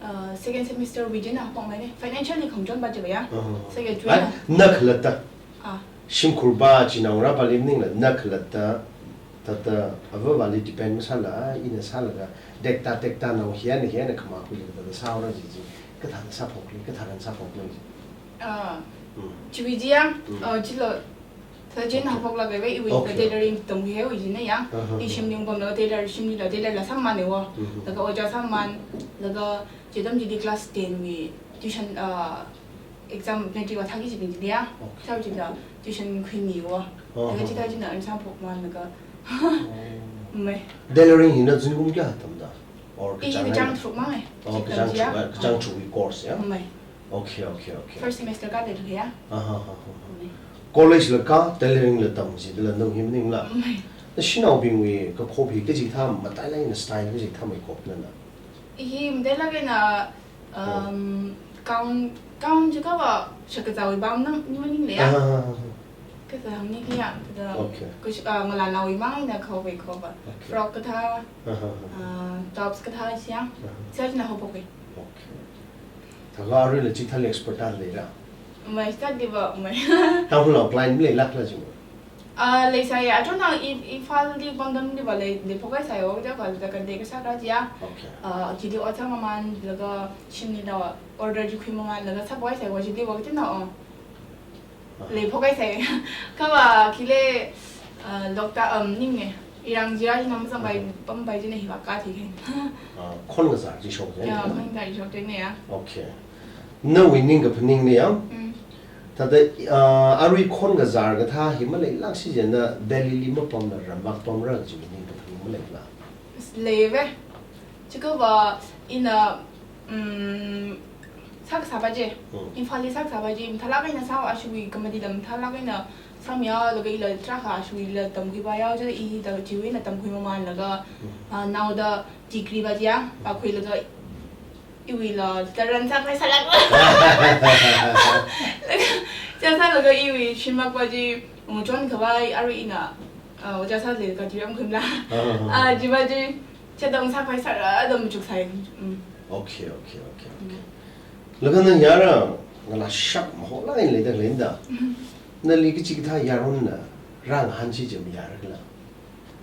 ah, second semester wui china haophokmane. Financially khangachon va chi va ya. Uh-huh. Second. Ai, na khalatta. Ah. Shimkhur va, chinaongarā vali maningla, na khalatta Thāda avāvali depend masāla, ina sālaga, tekta tekta nao hina hina khamakhuilaga thāda sāhaora ji ji, kathāda sāphokli, kathāda sāphokli ji. Ah. Mm. Chiwui ji ya, Mm. ah, chilo, thāda china Okay. haophoklaga iwui Okay, tailoring okay. tamkhuiwui jina ya. Uh-huh. I shimli pamlaga tailor, shimlila tailor la sāmāna wo. Mm-hmm. Laga ojā sāmān, laga chi atam chili class ten wui tuition, ah, exam matric vāthāki kajibing chili ya. Okay. Chithā chila tuition khuimi wo. Oh, Laga oh, chithā oh. china earn sāphokmān laga. Oh. Mei. Tailoring hina zingkum kayā tamda? Or I kachāng kachāng hai? tharuk mang e. Oh, Chi kachāng tamchi ya. tharuk, eh, kachāng Ah. tharuk course ya? Mei. Okay, okay, okay. First semester kāda ya. Aha, aha, aha. Mei. College la kā, tailoring la tam jidala nao hi maningla. Mei. Nashinaobingwui kakop hi kachikathā matailāk eina style kachikathā mei kopna na? Hi matailāk eina, um, gown, gown jiakha va shakazāwui bang nang ni maningla ya. Ah. Kazā hāngni kayā, thāda, Okay. kush-, ah, ngalānaowui mang eina khaowui khaowa. Okay. Frock kathā, Ah, ah, ah. ah, tops kathā siya. Ah. Sāchina haophok e. Okay. Thākha aruila chithāli expert tāda leira? Mei, chithāli va, mei. Tangkhulnao client maleilākla jing? Ah, leisai, achon nang i, Imphalli pamdamli va lei, leiphok haisai, o, ja, va, ja, kan dei kasā ka jiya. Okay. Ah, chili ot sāmamān, laga shimlila order chi khuimamān, laga sāphok haisai, o, chili va katina o. Ah. Leiphok haisai. Kha va, khi lei, ah, lokta, um, ninge. Irang jira jina mazangpai, Mhm. pampai jina hi va kathi khen. Ah, khon kazār chi shok jina Ya, ya? khon kazār chi shok jina ya. Okay. Nawui ningkaphaning ni ya? Mm. Thāda, ah, arui khon kazār kathā hi maleilāksi jina Delhili mapamla ramvak pamra kaji ningkaphaning maleila? Leive. Chiakha va ina, mm, sākasā pa chi. Mm. Imphalli sākasā pa chi, mathālāk eina sā, ashiwui company da mathālāk eina sāmiya, laga ila tarākha ashiwuila tamkhui paiya, chithāda i da chiwui eina tamkhuimamān laga, Mm. ah, naoda degree pa chi ya, Mm. pākhuilaga iwuila taran sākhavai sālāk. Chithā sālaga iwui shimlāk pa chi, mm, chon khavai arui ina, ah, ojā sālaga degree āmkhuimala. Ah. Ah, chi pa chi, chithāda sākhavai sāra da machuksai. Mm. Okay, okay, okay, okay. Mm. Laga nang yara ngalāshap mahonlāk eina leida leida. Mm. Nali kachikathā yaronna rāngahānsi jam yara kala?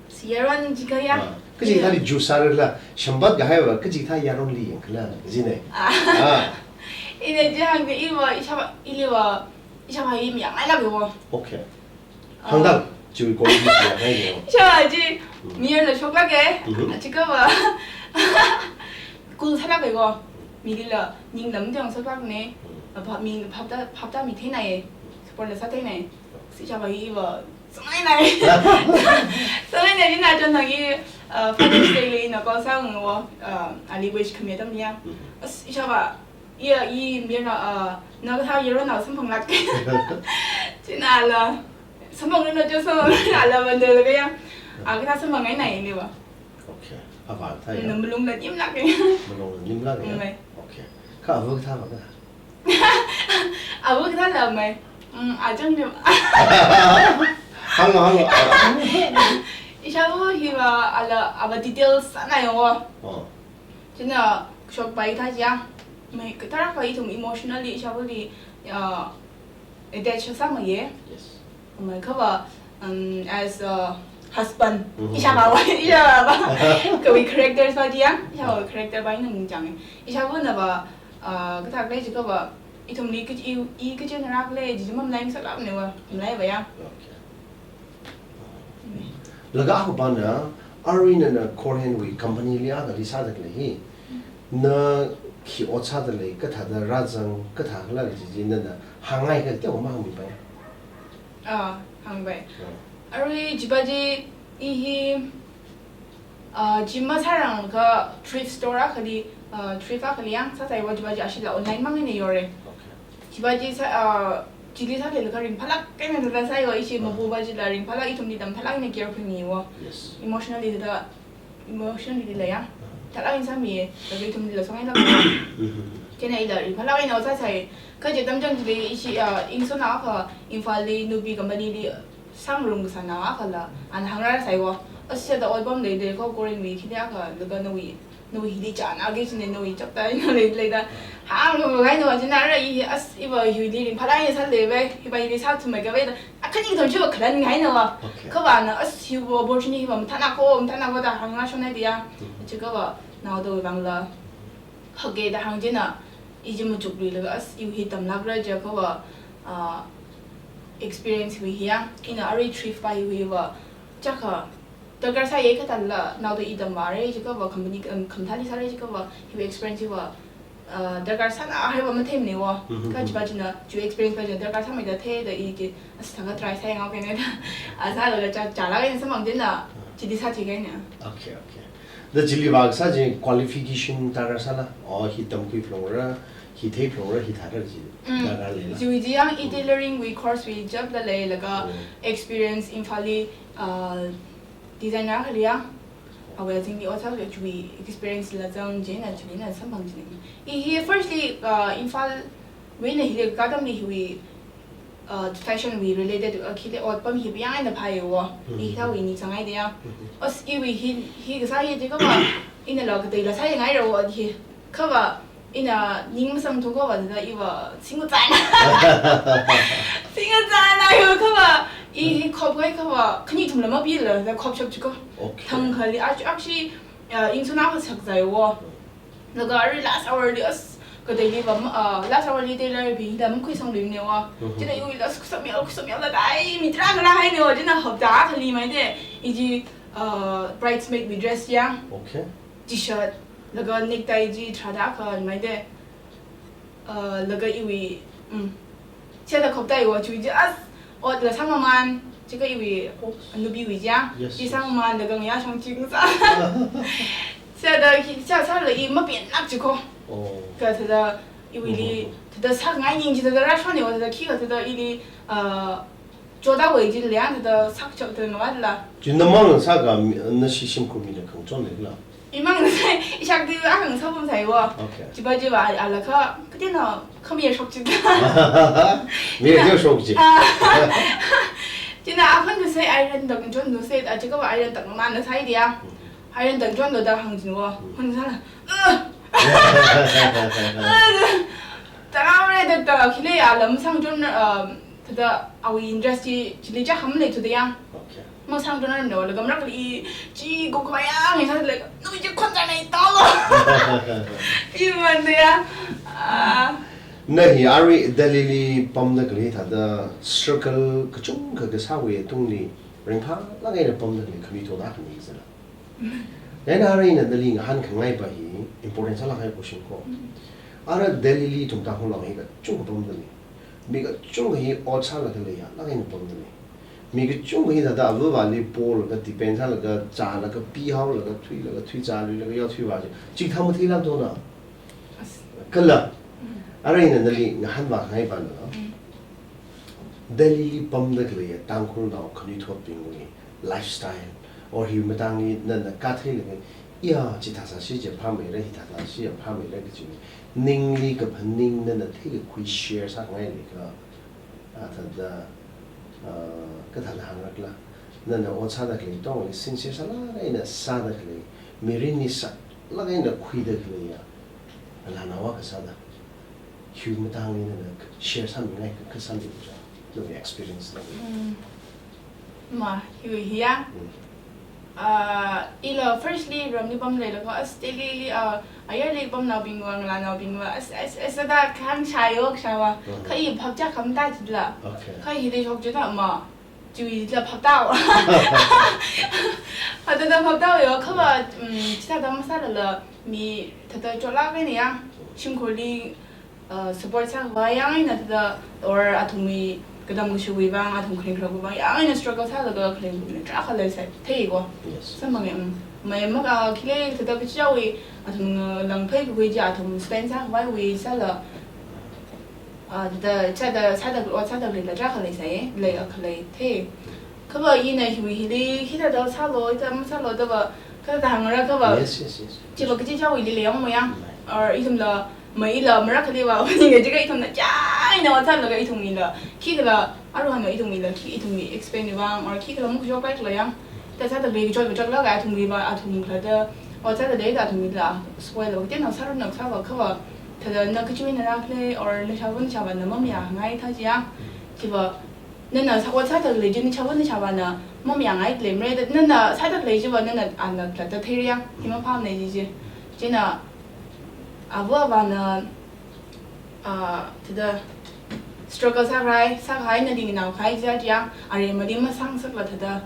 Si yaron jiakha ya. Ah, kachikathāli juice sāra kala, shambat kahai va kachikathā yaronli yang kala, jine. Ah. Ah. Ina jihāngda i va, ishāvā, ili va, ishāvā hi mayangngailāk e wo. Okay. Ah. Hāngdang, chiwui quality mayangngai e wo. Ishāvā chi, Mm. mayarla shoklāk e. Mhm. Chiakha va, cool sālāk e wo. Milila, ningla madengshoklāk ne. Mm. Apha mi, phapta, phapta mi theinai e. Support la sātheinai. Ishāvā hi va, sāngainai. Sāngainai, ina chon nang i, uh, Father's Day li ina call sānga wo, uh, ali wish khami atamli ya. Mhm. As, ishāvā, iya, i mayarna, uh, na kathā yaronnao samphanglāk. China la, samphangranu jo samphangranu la wonder laga ya. Ah, kathā samphangngainai ni va. Okay. Avā thā ya? Na malungla nimlāk e. Malungla nimlāk e ya? Mm, mei. Okay. Kha avā kathā va kathā? Avā kathāla mei. Mm, achang ni. Hānga, hānga. Ishāvā hi va ala, avā details sāngai wo. Oh. China shokpai thā jiya. Mei, tarākha ithum emotionally ishāvāli, ah, attach sāmei ye. Yes. Mei kha va, um, as a husband, Mhm. ishāvā va, ishāvā va. Kawui character sā jiya, ishāvā Ah. character va ina ningchānge. Ishāvāna va, ah, kathā khalei jiakha va, ithumli kachi, i, i kachina rākhalei, jiji mamalai sālāk ne va, malai va ya. Okay. Laga akhapana, arui nana Korean wui company li akha li sāda khalei hi, na khi ot sāda lei, kathāda rāzang, kathā khala kaji chi nana hāngngai kha teo mahāngmipai? Ah, hāngpai. Ah. Arui chi pa chi i hi, ah, chi masārang kha thrift store akhali, ah, thrift akhali yang sāsai wo chi pa chi ashila online mang eina yore. Okay. Chi pa chi sā, ah, chili sālei laga ringphālāk eina thāda sāi wo, ishi Oh. mapu pa chila ringphālāk, ithumli tamphālāk eina care khuimi wo. Yes. Emotionally thāda, emotionally la ya. Thālāk eina sāmi ye, laga ithumlila sāngailāk. Mhm. Chieina ila ringphālāk eina sāsai. Kha chi atam chang chili ishi, ah, ingsona akha, Imphalli, Nupi company li, sāngarum kasāna akhala, ana hāngrāsai wo. As, chithāda ot pamlei de, kho Korean wui khili akha, laga nawui, nawui hili chānā ke chine, nawui chapta ina lei, leida. Hānglungngai na va china ra i, as, i va hili ringphālāk eina sālei ve, hi pa hili sāthumeika ve da. A, khani kathum chiva khalan ngaina va. Okay. Kha vana as hiva opportunity va mathāna ko, mathāna ko da hāngngai shonai diya. Mm-hmm. Chikha va naodawui vangla hake da hāng china, i chi machukluilaga as iwui hi tamlākra jiakha va, ah, experience wui hiya, ina arui thrift pa iwui va, chakha darkar sāya kathāla, naoda i tamvāra jiakha va, company, um, khamathāli sāra jiakha va, hiwui experience hi va, ah, darkar sāna haiva matheimana va. Mm-hmm. Kha chiva china, chiwui experience pa china darkar sāmeida thei da i chi, as thākha try sāyanghaokahaina da. A sālaga cha, chalāk eina samphang china, chili sāthuikahaina. Okay, okay. Da chili vākasā chi qualification darkar sāla? O, hi tamkhui phalungra, hi thei phalungra, hi thāra chi Mm. darkar leila? Chiwui chi yang i tailoring wui course wui chapla leilaga Oh. experience Imphalli, ah, designer akhali ya. Awui azingli ot sālaga chiwui experience la zang china chili na samphang china. I hi firstly, ah, Imphalwui eina hi katamli hiwui, uh, fashion wui related, uh, khili otpam hi yang eina phāya va. Mm-hmm. I thāwui ni changai diya. Mm-hmm. As iwui hi, hi kasā hi jiakha va, inala kateila sāyangaira va hi. Kha va, ina ning masāmthung kha va, da i va, singkachāna. Singkachāna yo kha va, i hi khop kai kha va, khani thumla mapila, da khop shap chiko. Okay. Thangkhali, actually, uh, ingsuna kha sakzai va. Laga arui last hour li as, kateili va, ah, last hour li tailor bing da makhuisangluimana va. Mhm. China iwuila as khuisangmiao, khuisangmiaola dai, mi tarākha rāhaina va, china hapta akhali maida. I chi, ah, bridesmaid wui dress ya. Okay. T-shirt, laga necktie chi tharāda akha maida. Ah, laga iwui, mm. Chida khopta i va chiwui chi as, otla sāmamān, chikha iwui, Oops. nubiwui chi ya. Yes, Chi yes. sāmamān laga ngayā shang chi ngasā. Sāda khi, sā, sāla i mapenlāk chiko. Oh. Kha thāda iwuili, Mm-hmm. thāda sāngai ning chi thāda rāshonna va thāda khikha thāda ili, ah, chotda wui chi liang thāda sākachot thāda ngavātla. Chi namang sākha mi, nashi shimkhur mina khangachon leila? Imang sai, ishak di akha ngasā pamsai va. Okay. Chiva chiva, ala kha, katina, khami shok chi. Mi ya shok chi. Ah. China akhon kasai iron tak chon no sai, a chikha va iron takmamān sai diya. Iron tak chonlo da hāng china va. Mm. Hon sāla. Ugh! Tara re da da khili alam sangchon, um, thāda awui interest chi, chili cha ham le thuda yang. Okay. Masangchonrarmana, laga marākhali chi gokvai yang, i sālaga, no chi khon chānai talo. I manda ya. Ah. Na hi arui Delhi li pamda khalei thāda circle kachungkha kasāwui tungli ringphālāk eina pamda khalei khanuithot akhana sāla? Chieina arui ina nali ngahānkhangai pa hi important sālāk kahai question ko. Mm. Ara Delhi li ithum Tangkhulnao hi kachungkha pamda lei. Mi kachungkha hi ot sālaga leiyalāk eina pamda lei. Mi kachungkha hi thāda avāvali polaga depend sālaga chālaga pihaolaga thuilaga thuichāluilaga yaothuivā chi. Chithā matheilāk dona. As. Kala. Mm. Arui ina nali ngahānvākhangai pana. Mm. Delhi li pamda khalei Tangkhulnao khanuithotbingwui lifestyle, or hi matangli nana katheilaga, ya, chithā sāsi chi phāmeira, hithā sāsi chi phāmeira kachi ningli kaphaning nana theikakhui share sāngai leikha, a thāda, ah, kathāda hāngrakla, nana ot sāda khalei tongli sincere sālāk eina sāda khalei, mirinli saklāk eina khuida khalei ya, alana wa kasāda. Hiwui matangli nana share sāmingai ka, kasā mi cha, nawui experience na. Mm. Ma, hiwui hiya. Mm. Ah, ila firstly ramli pamda leilaga, as Delhi li, ah, ayarli pamnaobingva, ngalānaobingva, as, as, as da khang shayok shawa. Mm. Kha i phapcha khamda chila. Okay. Kha hili shok chida ma. Chiwuila phaptao. Phaptao, phaptao yo, kha va, mm, chithāda masālala, mi thāda chotlāk eina ya, shimkhurli, uh, support sākhavai yang eina thāda, or athumwui katam kashuwui vang, athum kharing kharāwui vang, yang eina struggle sālaga kharing kharā tarākha leisai, thei ko. Yes. Samphanga, mm. Mai maka khili thāda kachichāwui, athum, uh, langphei kakhui chi, athum spend sākhavaiwui sāla, ah, thāda, chithāda, sāda, ot sāda khalei tarākha leisai, lei, ah, khalei thei. Kha va ina hiwui hili, hithāda sālo, hithāda masālo da va, kathāda hāngra kha va. Yes, yes, yes. Chiva kachichāwuili lei yang mo yang. Right. Or ithumla, maila, marākhali va, ning kaji kha ithumna chieina ot sālaga ithumwuila. Khikhala, aruihon va ithumwuila, khi ithumwui explain vang, or khikhala muk jok kaikhala yang. Thāda sāda lei kachot kachotlaga ithumwui va, athum khalatta, ot sāda leida athumwuila, spoil va, kateonao sārumna kasā va kha va. Thāda na kachiwui na rākhala, or na shāvon shāvāna mamayāngai thā chi ya. Chiva, Nana sa ot sāda khalei chi, na chava na chava na mamayāngai khalei mare da, nana sāda khalei chiva nana ana thāda theira ya, hi maphāmana chi chi. China ava avana, ah, thāda struggle sākahai, sākahai na ding nao kahai chi ya, are madi masāngasakla thāda,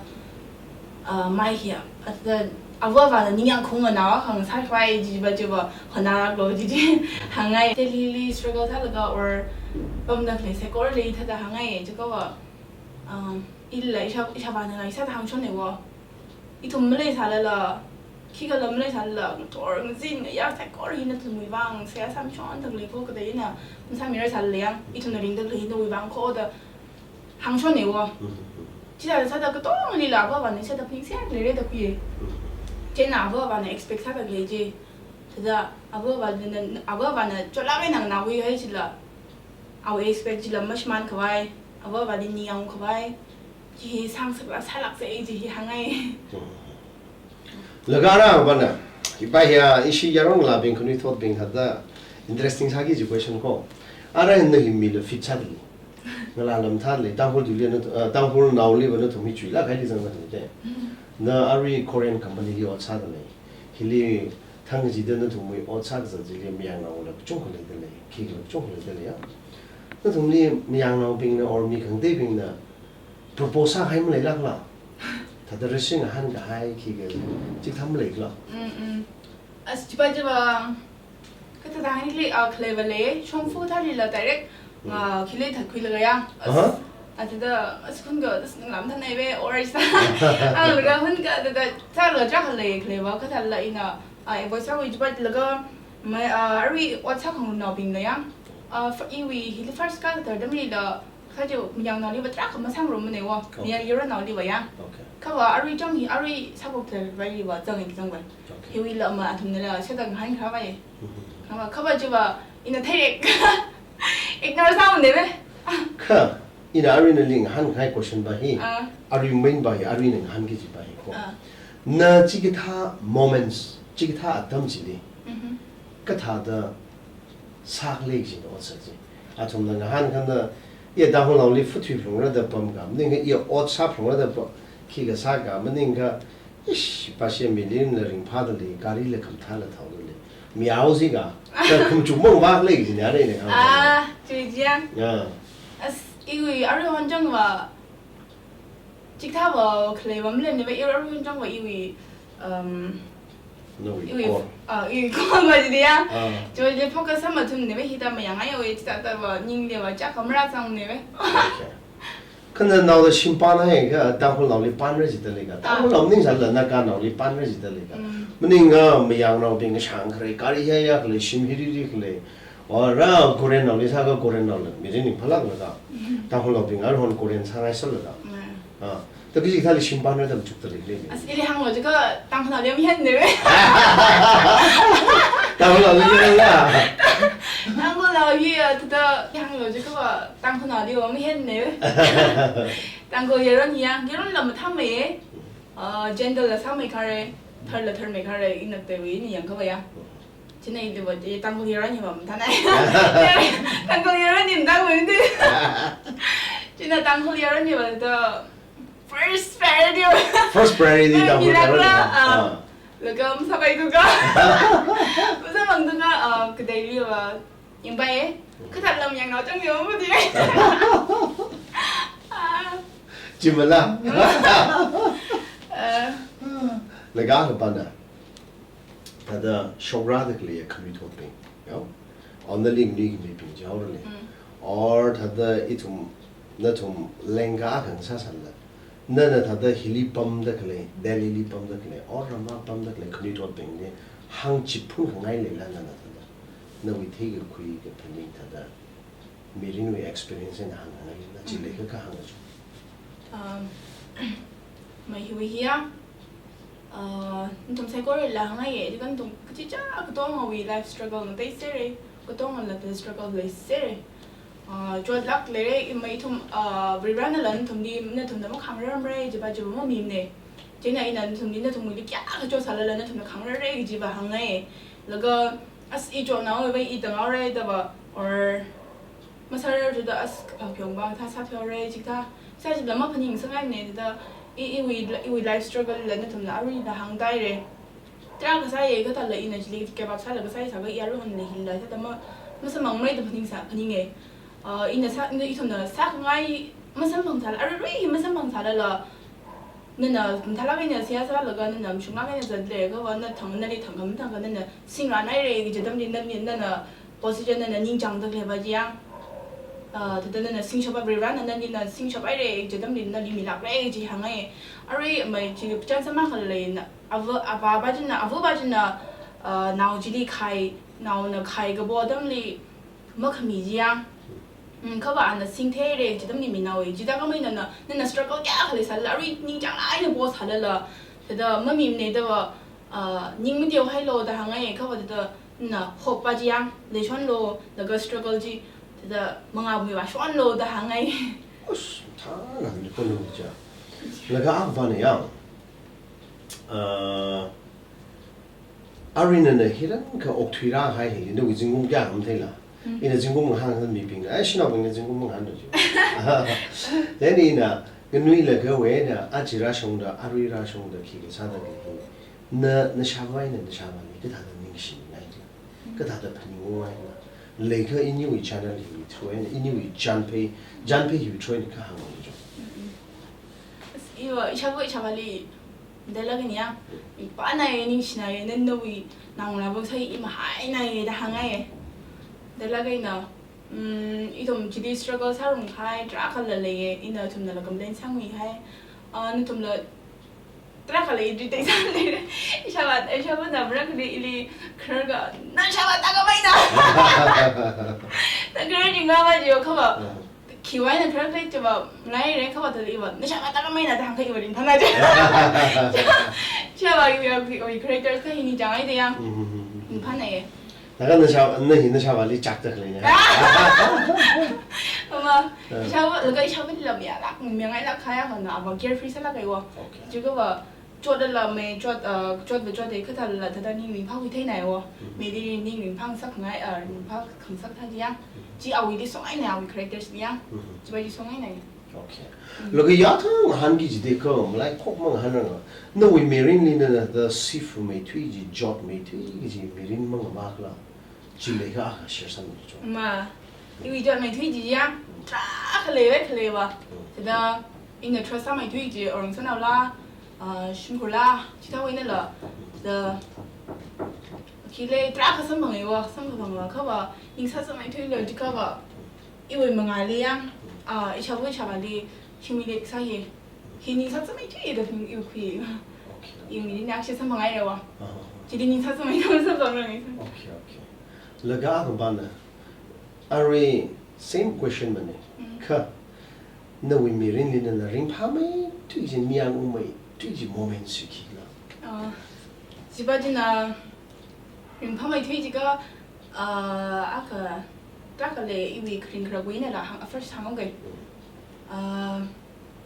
ah, mai hi ya, thāda ava avana ningyāng khaunga nao akha ngasākhavai chiva chiva hāngngaraklu chi chi hāngngai. Delhi li struggle sālaga or pamda khalei saikorali thāda hāngngai, chikava, um, ila isha, ishavana la isāda hāngshonna wo. Ithum maleisālala, khikhala maleisālala, ngathor ngazin ngayā saikora hi nathumwui vang seihā sāmishonda khalei kho, kha da ina masāmirarsālala yang, ithumna ringda khalei hi nawui vang kho da hāngshonna wo. Chithāda sāda katongalila ava avana sāda phaningseilāk leira da khuiya. China ava avana expect sāda khalei chi, thāda ava avana, ava avana chotlāk eina nganākhui kahai chila, awui expect chila mashimānkhavai, ava avali ningyāngkhavai chi hi sāngasakla sālāksa chi hi hāngngai. Laga ara avana, hi pa hiya ishi yaron ngalābing khanuithotbing thāda interesting sāki kaji question kho. Ara na hi mila fit sādalei, ngalāla mathālei, Tangkhul tuili na, ah, Tangkhulnaoliva nathum hi chuilāk kahaili zangda khalei te. Na arui Korean company li ot sādalei. Hili thang kachida nathumwui ot sākazat chili mayarnaola kachungkha leidalei, khikhala kachungkha leidalei ya. Nathumli mayarnaobingna or mi khangateibingna propose sākahai maleilākla? Thāda rashing ngahānkahai khikha chikathā maleikhala? Mm, mm. As chipa chipa, kathāda hāngli, ah, khaleiva lei, shongfa thālila direct, ah, khili thatkhuilaga ya. As, aha. Athāda, as khunga, as ninglam thanai ve, or is, ah, laga khunga, thāda, thālaga chā khalei, khaleiva, kathāla ina, ah, avoid sākhui chipa laga, mai, ah, arui ot sākhangarumnaobingla ya. Ah, f-, iwui, hili first ka thāda mila, kha chi mayarnaoliva tarākha masāngarummanei wo. Okay. Mayar yaronnaoliva ya. Okay. Khava arui chang hi, arui sākhup thāvailiva zang hi zangvai. Okay. Hiwuila ma athumnala sāda ngahānkhavai. Mhm. Khava, khava chiva ina theira. Ignore sāmanei ve. Kha, ina arui nali ngahānkahai question pa hi. Ah. Arui main pa hi, arui na ngahānki kaji pa hi kho. Ah. Na chikathā moments, chikathā atam chili, mhm, kathāda sākhalei kaji na otsak chi. Athumna ngahānkhana, iya Tangkhulnaoli phuthuiphalungra da pamka, maningakha iya ot sāphalungra da pa, khikha sāka, maningakha, ish, pa shi mirinla ringphādalei, garila khamathāla thaodalei. Miao sika, kha khamachummang vākhalei kaji na arui na hāng. Ah, chi chi ya. Ya. As, iwui arui honchangva, chikathāva khaleiva maleimana ve, iwui arui honchangva iwui, um, nawui iwui, core. Ah, iwui core va chili ya. Ah. Chiwuili focus sāmathumnei ve, hithā mayāngai ve, chithāthāva ningliva chakhamara sāngnei ve. Okay. Kha nanaoda shim pānhaiakha, Tangkhulnaoli pānra jidalei ka. Ah. Tangkhulnao maningsālala Naganaoli pānra jidalei ka. Mm. Maningakha mayarnaobing shang khalei, gari hiya hiya khalei, shim hi hi hi khalei. Ora Koreannaoli sāakha Koreannaola mirin ringphālāklaga. Mm. Tangkhulnaobing arui hon Korean sāngai sālaga. Mm. Ah, thāda kaji kathāli shim pānra da machukdalei khalei. As ili hānglo jiakha Tangkhulnaoli mahenna ve. Tangkhulnaoli mahenna. Tangkhulnao hi, ah, thāda hānglo jiakha Tangkhulnaoli mahenna ve. Tangkhul yaron hi ya, yaronla mathāmeiya. Ah, genderla sāmeikhare, tharla tharmeikhare, ina tewui ina yangkhavai ya. China iliva, eh, Tangkhul yaron hiva mathānai. Tangkhul yaron hi mathāmei. China Tangkhul yaron hiva the first priority. First priority Tangkhul yaron. Milakla, ah, ah, laga masāpai kuka. Masāmang kuka, ah, kateiliva yangpai. Kathāla mayarnao chang yo mudi. Ah. Chimala. Ah. Laga hapana. Thāda shokrada khalei khanuithotbing, ya. Or nali nganui khamibing jihaoralei. Mm. Or thāda ithum, nathum lengka akha ngasāsālala, nana thāda hili pamda khalei, Delhili pamda khalei, or ramā pamda khalei khanuithotbingli hāngchip phungkhangai leila nana thāda, nawui theikakhui kaphaning thāda, mirinwui experience eina hāngngai leila, chi, mm, leiakha hānglu. Um, mai hiwui hiya, uh, nathum saikorala hāngngaiya, jiakha nathum kachichā katongawui life struggle ngateisera, katongala struggle leisera. Uh, chotlāk leira, i mai ithum, uh, Varivarānala nathumli, nathumna makhangrarmara jiva chiva mamimanei. China ina nathumli, nathumwuili kayākha chotsālala nathumna khangrarra kajiva hāngngai. Laga, as i chotnao ve, i tanghaora dava, or masārar thuda as kaphā pheomba thā sāthuihaora, chikathā Sāchila maphaningsangngaimana thāda, i, iwui, iwui life struggle la nathumla aruila hāngda leira. Tarākha sāya kathāla ina chili give up sālaga sāya sāga i aruihonla hila thāda ma, masamphangmara da phaningsā, phaninga. Uh, ina sā, ina ithumna sākhangai masamphangsāla, aruirui hi masamphangsālala, nana mathālāk eina seihā sālaga, nana mashunglāk eina zatle, kha va na thang, nali thangkha mathangkha nana singrānhaira kaji atamli nali, nana position nana ningchāngda khaleiva chi yang. Ah, thāda nana singshapa Varivarana nali na singshaphaira kaji atamli nali milākra kaji hānga. Aruimei chi chance makhalei na, ava, avāva china, avāva china, ah, nao chili khai, naona khai kapo atamli makhami chi yang. Mm, kha va ana singtheira kaji atamli minaowa. Chithākhamei nana, nana struggle kayākha leisālala, arui ningchānglāk eina posālala, thāda mamimana da va, ah, ning mateohailu da hānga, kha va thāda na hope va chi yang leishonlu, laga struggle chi thāda mangāmei vāshonlu da hānga. Ush, thāna ni kono cha. Laga akhavana yang. Ah, arui nana hirankha okthuirāhai hi, nawui zingkum kayā matheila. Mm. Ina zingkum ngahān mibingna, ai, shanaobingna zingkum ngahān do chi. Then ina, nganuilakha wena, aja rāshungda, arui rāshungda, khikha sāda khalei hi. Na, nashāvā eina nashāvāli kathāda ningshingai la, kathāda phaningungai la. Leikha iniwui channel hiwui through eina, iniwui chānphei, chānphei hiwui through eina kha hānglu cho. Mm-mm. As, iva, ishāvā, ishāvāli, dalak ni ya, ipana ye ningshina ye, nana nawui naongalāva sāi imahaina ye da hānga ye. Dalak eina, mm, ithum chili struggle sārumkahai, tarākhala leiya, ina athumnala complain sānguihai. Ah, nathumla tarākha lei, ri tei sān lei. Ishāvā, ishāvāna marākhali ili khararga, nashāvā tākhameina. Takharar jingga va jiyo kha va. Ah. Khiwui eina khararkhalei chiva, ngai re kha va thāli va, nashāvā tākhameina da hāngkha iva ringphāna chi. Ishāvā iwui, iwui characters kha hi ningchāngai da yang. Mm-hmm. Ringphāna ye. Laga nashā, na hi nashāvāli chakta khaleina. Ama, ah, ishāvā, laga ishāvāli lam ya lak, mi ngai lak kaya hona, ava carefree sālak kaiwa. Okay. Chiakha va, chotlala mei, chot, ah, chotva chote kathālala thāda ning ringphākhui theinaiwo. Mm-hmm. Mili ning ringphāngasakngai, ah, ringphākhangasak thā chi yang. Mm-hmm. Chi awuili songaina, awui characters li yang. Mm-hmm. Chiva chi songaina. Okay. Mm. Laga yathang hānki jidekha, malai khok mang hānranga. Nawui mirinli nana thāda sifmeithui chi, chotmeithui chi mirin mang makla. Chi leikha akha share sāmi cho. Ma, iwui chotmeithui chi yang, tarākha leiva, khaleiva. Mm. Thāda, ina trust sāmeithui chi, orang sānaola, ah, shimkhurla, chithāwui einala. Thāda, khi lei tarākha samphangaiwa, samkaphangva, kha va, ningsā sāmeithuilu, chi kha va, iwui mangāli yang, ah, ishāvā, ishāvāli, humiliate sāya. Hi ningsā sāmeithui da hing iwui khui. Okay. Iwui mirinli akha samphangairewa. Ah. Chili ningsā sāmeithui samphangranga. Okay, okay. Laga akhavana. Arui same question mana. Mm. Kha, nawui mirinli nana ringphāmeithui chi, ningyāng ungmeithui chi moment chi khila. Ah, chiva china, ringphāmeithui chi kha, ah, akha, tarākha lei iwui kharing kharakui einala hāng, first hāngungkai. Ah,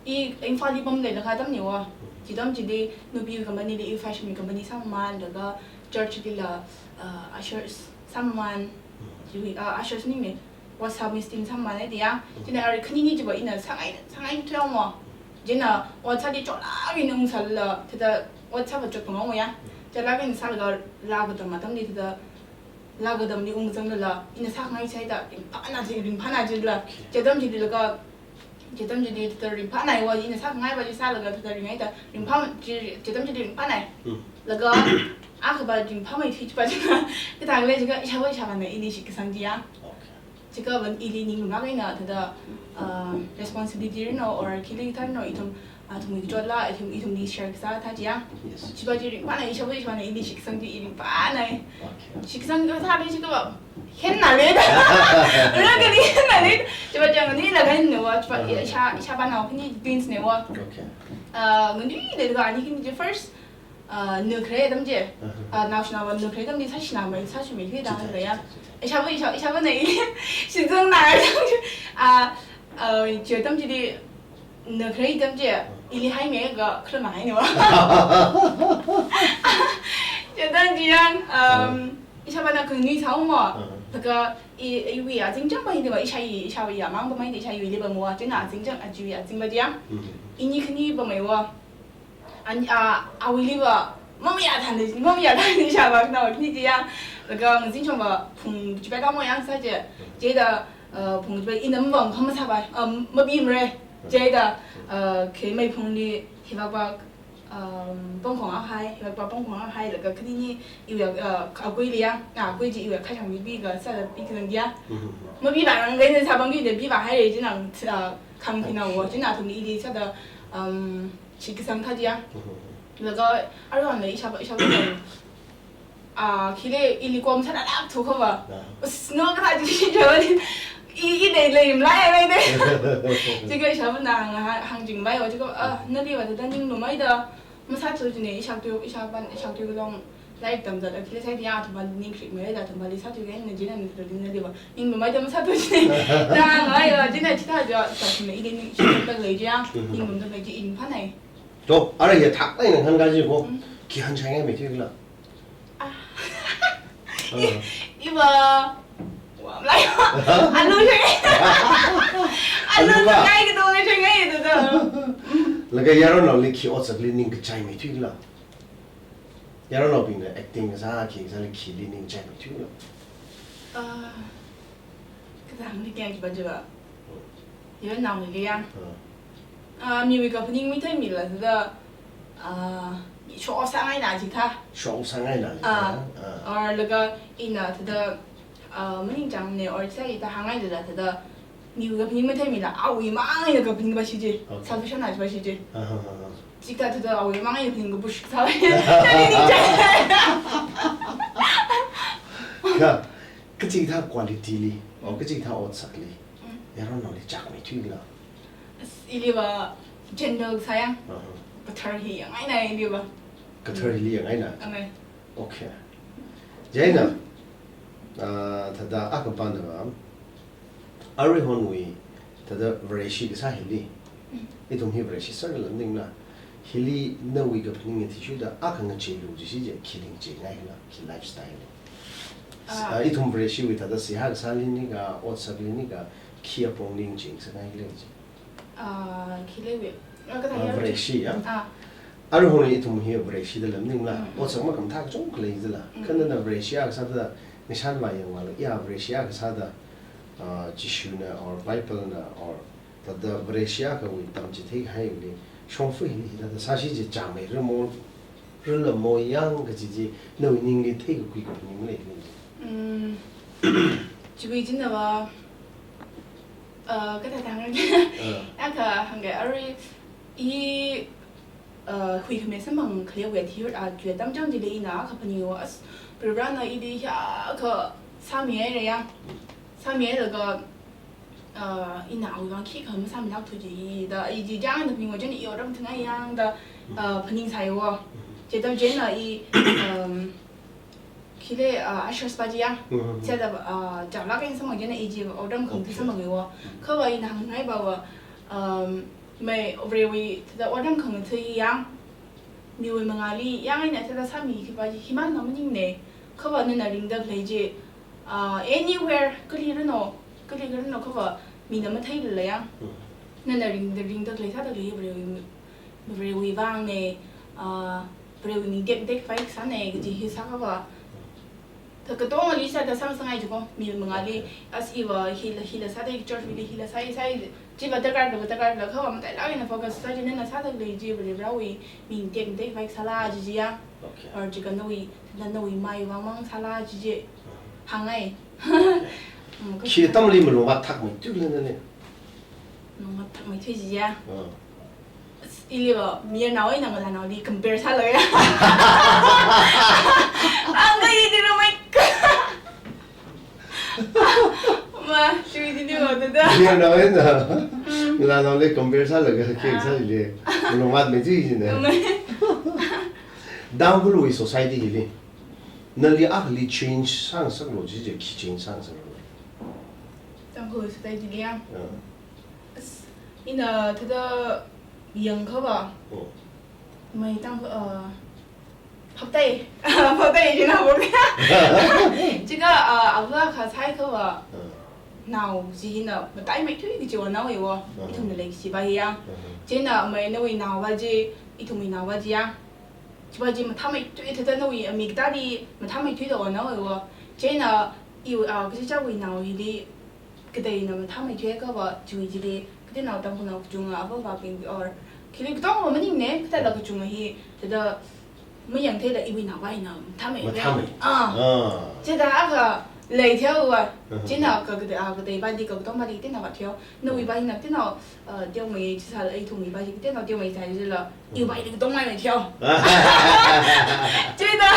i Imphalli pamleilakha atamniwa. Chi atam chili nupi company li, i fashion company sāmamān, laga church lila, ah, ushers sāmamān. Chiwui, ah, ushers maningmei, WhatsApp misting sāmamān da ya. China arui khanini chiva ina sāngai, sāngaithuihaowa. China WhatsApp li chotlāk eina ungsālala, thāda WhatsApp va chot panghaowa ya. Chotlāk eina sālaga laa katam atamli thāda, laa katamli ungzanglala, ina sāngai sāi da, ringphāna chi, ringphāna chila. Chi atam chili laga, chi atam chili thāda ringphānaiwa, ina sāngaiva chi sālaga thāda ringai da, ringphā, chi, chi atam chili ringphānai. Mm. Laga, akhava ringphāmeithui chiva china, kathākhala chi kha, ishāvā, ishāvāna ili shitkasang chi ya. Okay. Chi kha va ili ninglāk eina thāda, ah, responsibility rino or khili thānno ithum, ah, athumwui kachotla, ithum, ithumli share kasā thā chi ya. Yes. Chiva chi ringphāna, ishāvā, ishāvāna ili shitkasang chi ringphāna. Okay. Shitkasang kasā le chi kha va, hennale da. Rākali hennale. Chiva chi nganuilakha hennawa, chiva, uh-huh, ishā, ishāvānao khani twins newa. Okay. Ah, nganuilakha ani khani chi first, ah, nakhare atam chi. Uh-huh. Ah, naoshinao va nakhare atamli sāshinamei, sāshimeithui da hāngda ya. Chithā, chithā, chithā. Ishāvā, ishā, ishāvāna i, shizangna, ah, ah, chi atam chili, nakhare atam chi, ili haimei kha khalamai newa. Chi atam chi yang, um, uh-huh, ishāvāna khanui sāhaowa. Uh-huh. Laga i, iwui azing chang pamda, ishāwui, ishāwui amang pamda, ishāwuili pamwa, china azing chang, achiwui azing pamda. Mhm. Ini khani pamwa. An, a, awuili va, mamayā than, mamayā than ishāvā khana khani chiya. Laga ngazin chungva phung chipai kamo yang sāchi. Chida, uh, phung chipai ina mavang khamasāpai, um, mabimre. Chida, uh, khi mei phungli hivak vak, um, pongkhong akhai, hivak vak pongkhong akhai, laga khanini iwui, uh, akuili yang, na akui chi iwui kachangli pika sāda pikasang chiya. Mhm. Mapipa rang kaina sāpam kida pipahai re china, uh, khangkhina wo, china athumli ili sāda, um, shitkasang kha chiya. Mhm. Laga aruihonla ishā, ishā, ah, khili ili kom sāda lap thukhava. Ah. Us, no kha chi chi jawani. I, i dei lei mlai mai de. Chikha ishāvāna hāng, hāngching mai wa chikha, ah, nali va thāda ning lumai da. Masāthu chine ishātui, ishāvā, ishātui kalong. Lairik tamzat akhili sāi diya, athumvali ning krik mai da, athumvali sāthui kahaina china ni thāda nali va. Ning lumai da masāthu chine. Da, ngai va, china chithā jo, sa china ili ning, chithā lei chiya. Mhm. Ning lumda lei chi in phanai. To, ara ya thak lai nang khan kaji ko. Mm. Khi hāngchai ngai me thikla. Ah. Ah. I, iva. Wa, lai. Alu chang. Alu Alu va. Ngai kado chang ngai kado. Laga yaronnaoli khi otsakli ningkachai me thikla. Yaronnaobingna acting kasā, khi kasāli khili ningchai me thikla. Ah, kathāda hāngli kayang chipa chipa. Hmm. Yaronnaoli kayang. Hmm. Ah, miwui kaphaning matheimila thāda, ah, show off sāngaina chithā. Show off sāngaina chithā. Ah, ah. Or laga ina thāda, ah, maningchāngna or chithā ita hāngngaida thāda, miwui kaphaning matheimila, awui mang eina kaphaning kapashi chi. Okay. Selfish na chipashi chi. Ah, ah, ah, ah. Chikathā thāda awui mang eina kaphaning kapush sāi. Kha, kachikathā quality li, or kachikathā otsakli, Mm. yaronnaoli chak me thikla. As, ili va gentle sāyang. Uh-huh. Kathar hi yangngaina ili va. Kathar hili yangngaina. Angai. Okay. Chieina, ah, thāda akha pāna va, aruihonwui, thāda Vareshi kasā hili. Mm. Ithum hi Vareshi sākhala maningla, hili nawui kaphaning athishurda akha ngacheilu jishi chi, khi ngacheingaila, khi lifestyle. Ah. Ah, ithum Vareshiwui thāda seihā kasāli nika, otsakli nika, khi apongli ngachei sāngaila chi. Ah, khi leiwui. Ah, kathā Ah, ya Vareshi, ya? Ah. Aruihonli ithum hi Vareshida lei maningla, Mm, mm. otsak makhamathā kachungkha lei jila. Mm. Kha nana Vareshi akha sāda, ngashan vāyangvālu, ya Vareshi akha sāda, ah, Jishuna or Bible na or thāda Vareshi akhawui tamchithei haili, shongfa hili hithāda sāshi chi chang me ramo, ramo yang kaji chi, nawui ningli theikakhui kaphaning malei ni. Mm, chiwui china va, uh, kathāda hāng. Uh. Akha hāngga arui i, uh, huikhame samphang khaleiwui athishurda, ah, atam chang chili ina kaphaning wa as, Varivarana ili hiyākha sāmihaira ya. Sāmihailaga, uh, ina awui vang khikha masāmilākthu jida, i chi chang na phaning wa china i otram thungai yang da, uh, phaningsai wa. Chi atam china i, um, Khili, ah, ushers pa chiya. Mm-hmm. Sāda, ah, chālak eina samphang china i chi otram khangatha Okay. samphang wa. Mm. Kha va ina hāngngai pa va, um, mai Varewui thāda otram khangatha yang, miwui mangāli yang eina thāda sāmi khi pa chi himānna maningne. Kha va nana ringda khalei chi, ah, anywhere, kali rano, kali rano kha va mina matheilala yang. Mm. Nana ringda, ringda khalei sāda khalei Varewui, Varewui vang ne, ah, Varewui ming tektek vai sāne kaji hi sākha va. Thāda katongali sāda sāngasakngai jiko, mi mangāli, Okay. as iva hila, hila sāda church wui hila sāi, sāi, chi va darkar da, va darkar da, kha va matailāk eina focus sā chi nana sāda khalei chi Varivarawui ming tektek vai sāla chi chiya. Okay. Or chi ka nawui, na nawui mai vang mang sāla chi chi. Uh-huh. Hāngngai. Okay. Mm, Khi atamli malungvāt thakmeithui lei nali. Malungvāt thakmeithui chiya. Ah. As, ili va, mayarnao eina ngalānaoli compare sālaga. Ang ka i di rumai ka. Ma, chui di di va da da. Mayarnao eina. Mm. Ngalānaoli compare sālaga, khi Ah. sāli. Malungvātmeithui china. Mm. Tangkhulwui society hili. Nali akhali change sāngasaklu chi chi khi change sāngasaklu. Tangkhul society li ya. Ah. As, ina thāda yangkha va. Oh. Mai tang, uh, Phaptei. Phaptei, china phaptei. Chika, ah, ava kha sai kha va. Ah. Nao chi hina, mataimeithui kachiwui nao e wo. Ah. Ithumna leikashi va hi ya. Ah. China mai nawui nao va chi, ithumwui nao va chi ya. Chi va chi mataimeithui thāda nawui ami kathāli mataimeithui da wo nao e wo. China i, ah, kachichāwui nao hili, kateina mataimeithui kha va chiwui chili, kateina Tangkhulnao kachunga, avāvabing or, khili katonga maningne, kateila kachunga hi, thāda mayangtheila iwui nao va hina, mataimeithui. Mataimeithui. Ah. Ah. Chithāda akha leitheo va, aha, china kha katei, ah, katei vali, kha katong vali, kateina va theo, nawui va hina, kateina, ah, teomei, chisāla ithumwui va hi, kateina teomei sāsāla, iwui va hili katongmei maitheo. Chithāda,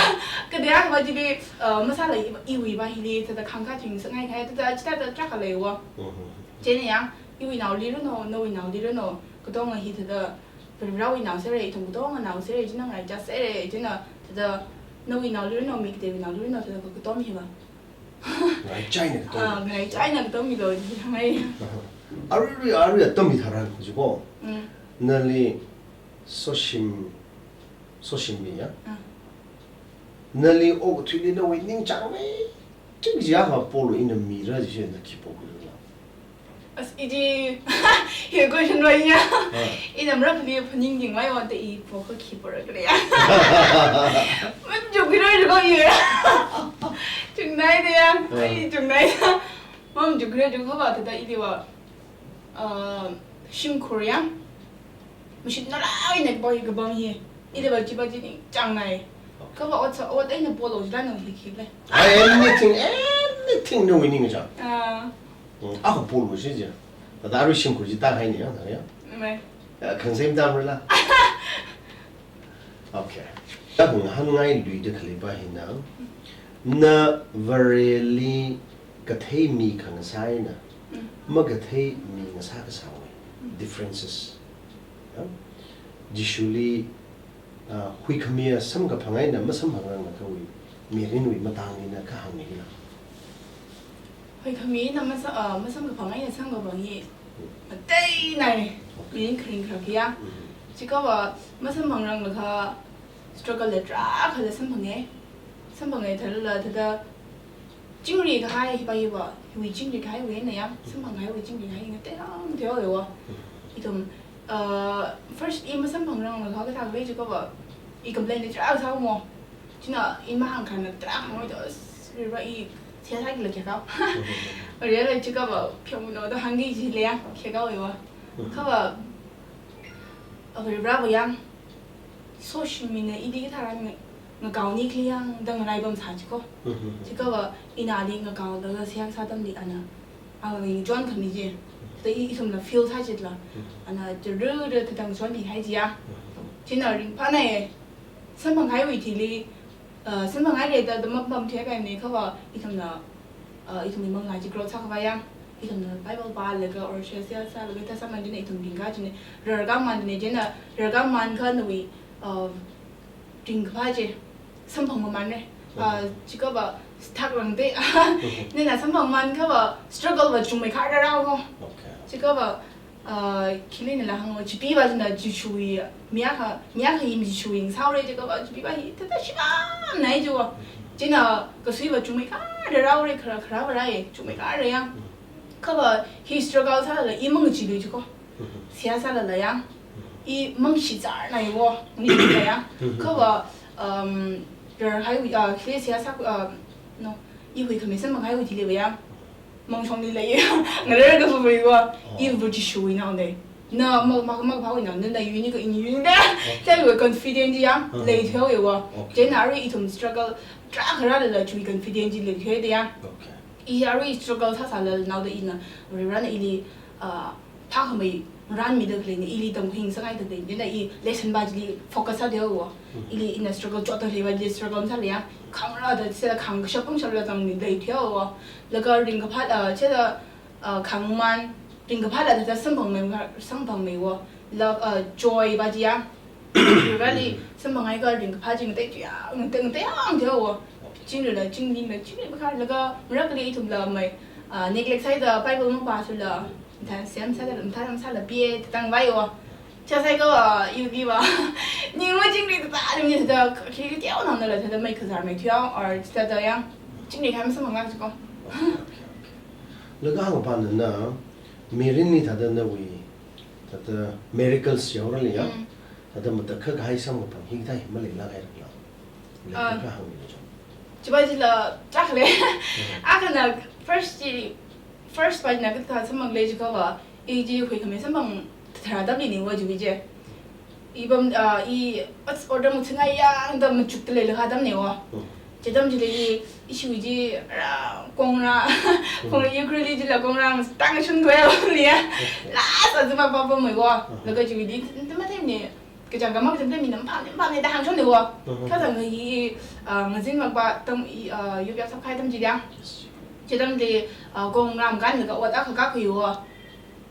katei akha va chili, ah, masāla i, iwui va hili, thāda khangkha ching sāngai khai, thāda, chithāda tarākha lei wo. Mhm. China ya, iwui naoli rano, nawui naoli rano, katonga hi thāda, Varivarawui nao sāra, ithum katonga nao sāra, china ngaraichā sāra, china thāda, nawui naoli rano, mi kateiwui naoli rano, thāda katom hi va. Ngaraichā eina katom. Ah, ngaraichā eina katommilu, chi hāngngai. Aha. Arui, arui, arui atam hitharan, jiko. Mm. Nali soshim, soshimli ya. Ah. Nali okathuili nawui ningchāngmeithui chi akha polu ina mira chi na khi pokhuila. As, iji, hi question va ya. Ah. Ina mara phali phaningding mai wante i pokha khi pora kare ya. Machukmira jiko i. Chungnaida ya. Ah. Ai, chungnaida. Machukmira jiko va thāda ili va. Ah, shimkhur ya. Mashit nalai na kapoi kapam hi. Ili va chi va chi ningchāngngai. Okay. Kha va ot sā, ot eina polu chila nang hi khile. Ai, anything, anything nawui ningchāng. Ah. Mm, akha polu shi je. Thāda arui shimkhur chi tāhaine ya, thāda ya. Mai. Ya, khangsei matamrala. Okay. Tākahāng hāngngai luida khalei va hina, na Vareli kathei mi khangasā eina, mm, makathei mi ngasā kasāwui, mm, differences. Ya? Jishuli, ah, huikhamiya samkaphang eina masamphangranglakhawui mirinwui matangli na kahāng ni hila. Huikhami eina masa-, ah, masamkaphang eina samkaphang hi, mm, mateinai, okay, mirin kharing kharak ya. Mm. Chika va masamphangranglakha struggle la tarākhala samphange. Samphange thalala thāda chingri kahai hi va hi va, hiwui chingri kahaiwui eina ya, samphang kahaiwui chingri kahai ngateirang theo e wo. Ithum, uh, first i masamphangranglakha kathā kavai chika va, i complain la tarākha sāmo. China i mahāngkhanla tarākha hāngwui to, s-, riva i seihā sākila khekao. Riva la chika va, pheono da hāngki jile ya, khekao e wo. Kha va, a, riva va ya, soshimina ili kathāran nga-, ngakaoni kali yang da ngalai pamsā chiko. Mhm. Chika va ina ali ngakaolaga seihā kasā atamli ana, ali ngachonkhami chi. Thāda i, ithumla feel sā chitla. Mhm. Ana chiruru thāda ngachonmi hai chi ya. Mhm. China ringphānai. Samphang kahaiwui thili, uh, samphang haira da, da mapam thuikahaine kha va ithumna, uh, ithumwui manglā chi growth sākhavai ya. Ithumna Bible pālaga or share sālaga thāda sāman china ithum ringkā china, rarkāman china, china rarkāman kha nawui, uh, ringkaphā chi samphang mamanra. Uh, chika va thākrang te. Nina samphangman kha va struggle va chungmeikha rārao ko. Okay. Chika va, uh, khili nila hāngo, chipi va china Jishuwui, mi akha, mi akha hi Jishuwui ngasāhaora chika va chipi va hi thāda shimānnai chi wo. China kasui va chungmeikha rāraora, khara, khara va rāi, chungmeikha rāya. Kha va hi struggle sālala i mangacheelu chiko. Seihā sālala ya. I mangshi zārnai wo, ni la ya. Kha va, um, rarhaiwui, uh, khili seihā sā, uh, no, i huikhami samphang kahaiwui thili va ya. Mangshongli lei ya. Ngararga va va i wo. I va Jishuwui naone. Na ma, ma, makaphāwui nao, na, na yuni ka ini yuni da. Okay. Thāwui confident ya, lei theo e wo. Okay. China arui ithum struggle tarākha rālala chiwui confident chi lei theo da ya. Okay. I arui struggle sāsālala naoda ina, Varivarana ili, uh, phākhamei ranmida khaleina, ili tamkhui ngasakngaida khaleina, china i lesson va chili focus sā theo wo. Mhm. Ili ina struggle chotda khalei va chili struggle masāla ya, khangrāda, chithāda khangkashap pangshapla tangli lei theo wo. Laga ringkaphā, uh, chithāda, uh, khangman, ringkaphāla thāda samphangmei, samphangmei wo. Love, uh, joy va chi ya. Varivarali samphang kahai kha ringkaphā chi ngateithui ya, ngatei, ngateiyang theo wo. Chingrila, chinglila, chingri makha, laga marākhali ithumla mai, ah, neglect sāhaida Bible mapāsāla, mathān semsāda, mathān semsāla pie, thāda ngavai wo. Chithā sākha va, iwui va. Ning machingri thāda, Ani thāda khi khi teonao nala thāda mai kazar mai thuiya or thāda yang chingri khai masamphang lak chiko. Okay, okay, okay. Laga hāngpana na mirinli thāda nawui thāda miracles yaorali ya. Mm. Thāda matakhak kahai samkaphang hikathā hi maleilak haira la. Ah. Laga hāngmi jo. Chiva chila chakle. Mm. Akhana first chi, first pa na kathā samphang lei chikova. I chi huikhami samphang tharā atamli ni wa chiva chi. I pam, ah, i ot order machuk ngaiya, da machukda leilakha atam ni wa. Mm. Chi atam chili i, ishiwui chi ra, kongra, Mm. kongra Ukraine chila kongra, tang shun doi wa ni ya. Okay. Last azuma pa pa mai wa. Mm. Laga chiva chi, ntama tem ni, kachang kama kachang tem ni, nam pa, nam pa ni da hāngshon ni wa. Mm. Kathā ngai i, ah, ngazin mak pa, tam i, ah, yup yap sap khai atam chi ya. Yes. Chi atamli, ah, kongra makan laga ot akha kakhui wa.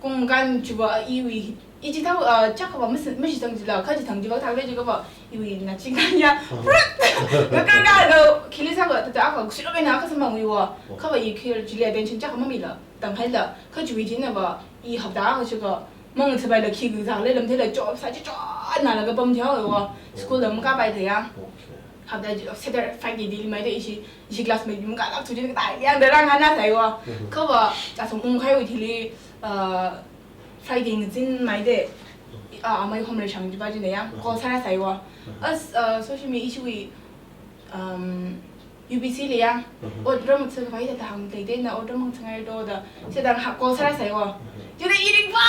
Kong kan chiva iwui, i chithang, ah, chak kava mas-, mashitang chila, kha chithang chiva thang le chikava, iwui na chingkanya. Aha. Prut! Ka, ka, ka, ka, khili sāva, tata aka, kusiro kena aka samang iwa. Oh. Kava i khili chili attention chak mamila, tang haila, kha chiwui china va, i hapta aka chika, mang sabai la khi gu zang le lam thela chop, sa chi chop, na la ka pam thia wa, Oh. school la maka pai thaya. Okay. Hapta chi, Saturday, Friday, daily mai de ishi, ishi classmate maka lak chu chi ka, yang da rang hana sai wa. Mhm. Kava, ta song ung khai wi thili, ah, Friday ngazin mai de, ah, amai home reshang jiva jina yang, call sāra saiwa. As, ah, social media issue wi, um, U B C li yang, Mhm. order mangsa khavai da hāng tei tei na order mangsa ngai do da, se da ha call sāra saiwa. Mhm. Jina i ringpha,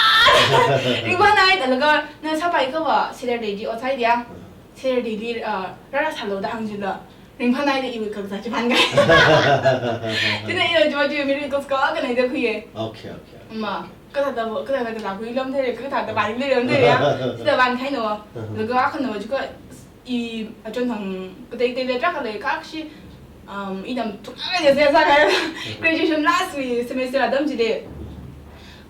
ringpha nai da laga, na sāpai kava, Saturday ji outside yang, Mhm. Saturday li, ah, rara sālo da hāng jila. Ringpha nai da iwui kakazā chi phan kai. Tina ina jua jua miri kos ka ka nai da khuye. Okay, okay, okay. Ma, kathāda, kathāda kazā khui lam thei, kathāda phan lam thei ya. Sida phan khai no. Mhm. Laga akhana jua i achon thang katei tei le tra ka le ka shi, um, i dam thuk a ya sa sa kai. Graduation last week semester atam chi de.